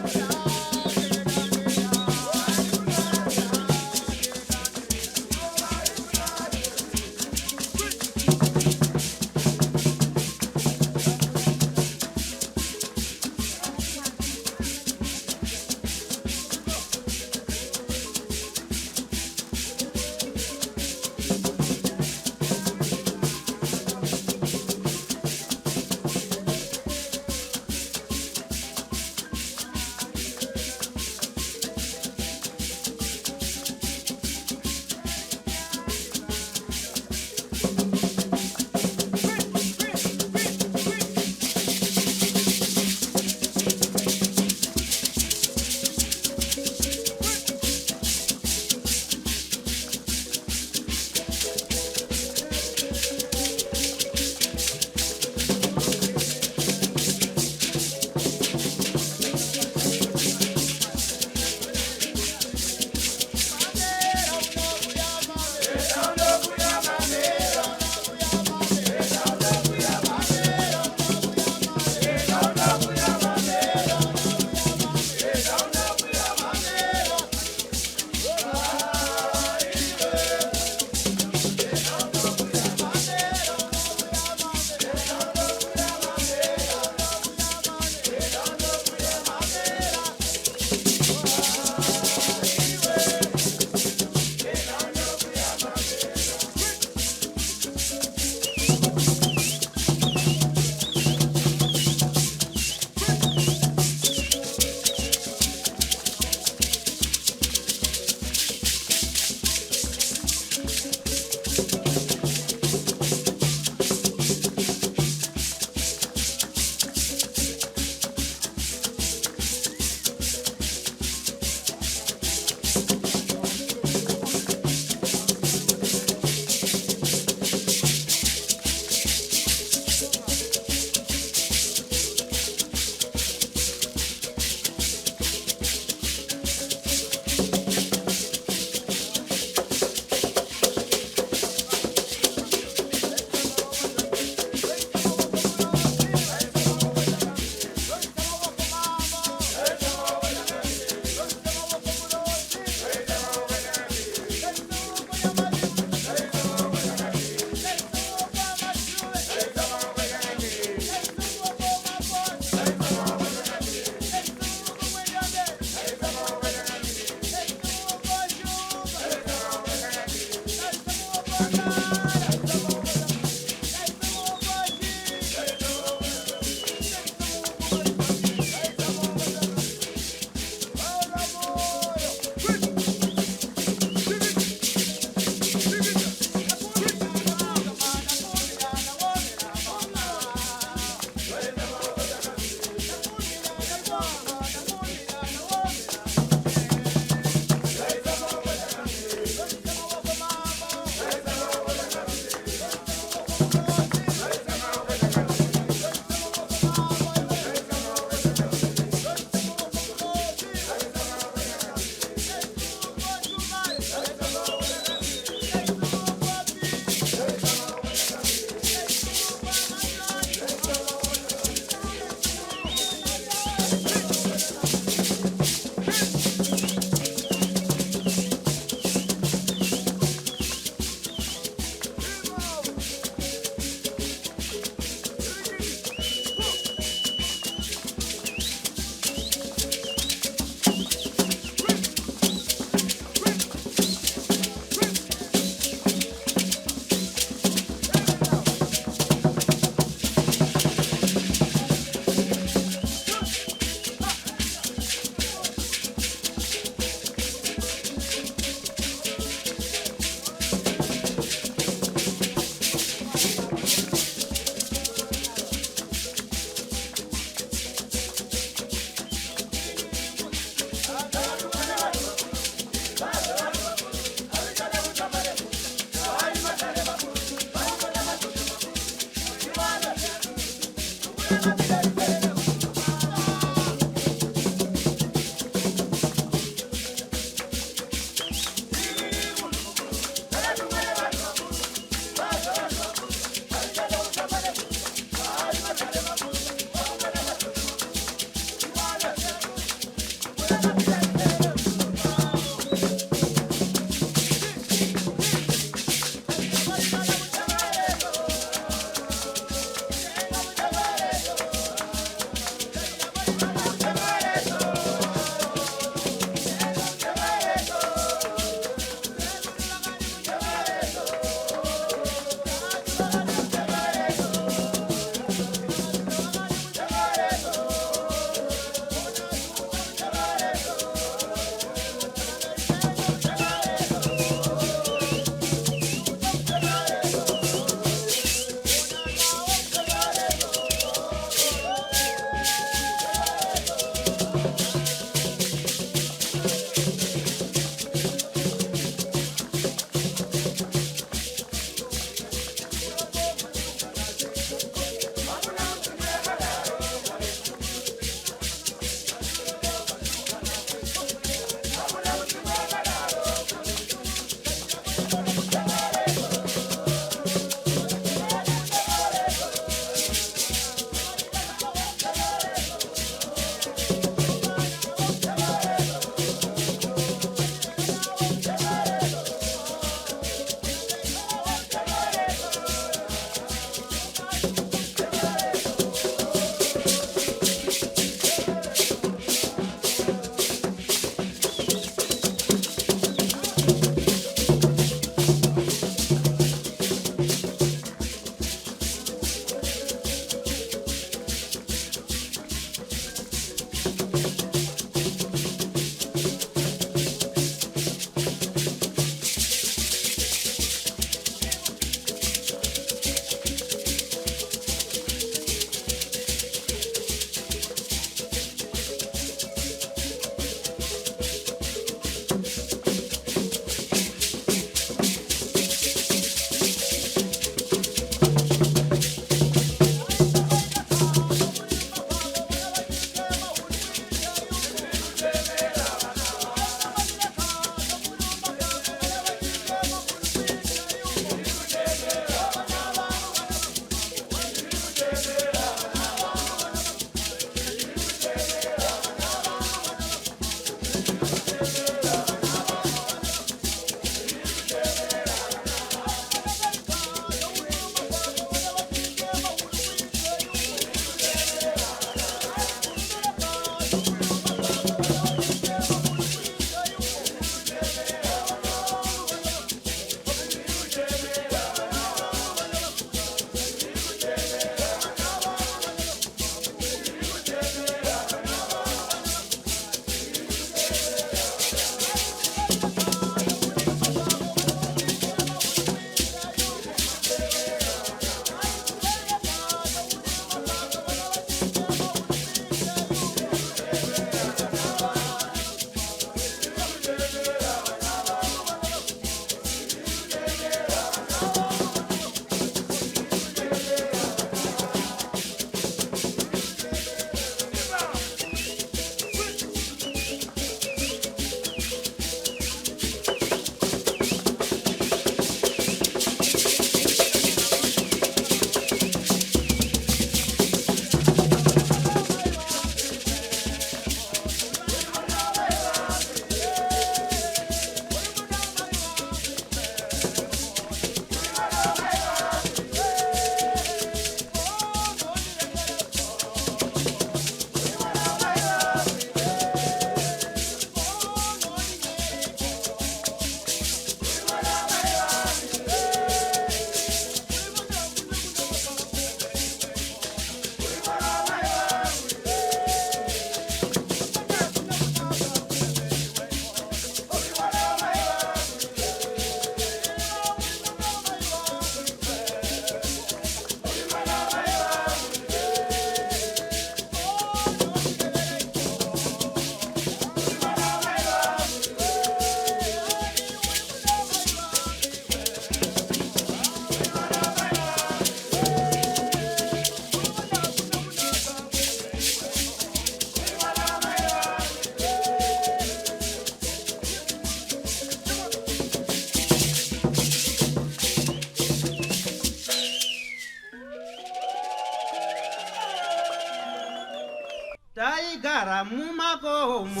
Taigara mumakomo,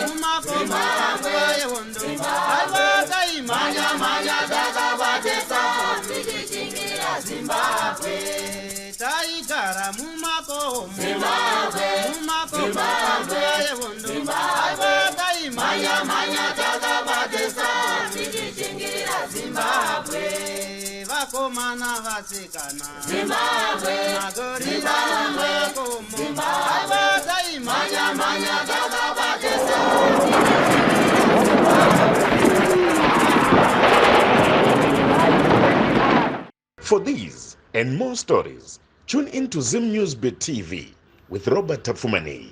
mumakomo panguva yehondo. Aiwa, taimhanya mhanya takabate tichishingira Zimbabwe. Taigara mumakomo, mumakomo panguva yehondo. Aiwa, taimhanya mhanya takabate tichishingira Zimbabwe. Vakomana, vasikana, Zimbabwe, magorira mumakomo. Aiwa, taimhanya mhanya takabate. For these and more stories, tune in to Zim News Bit TV with Robert Tapfumaneyi.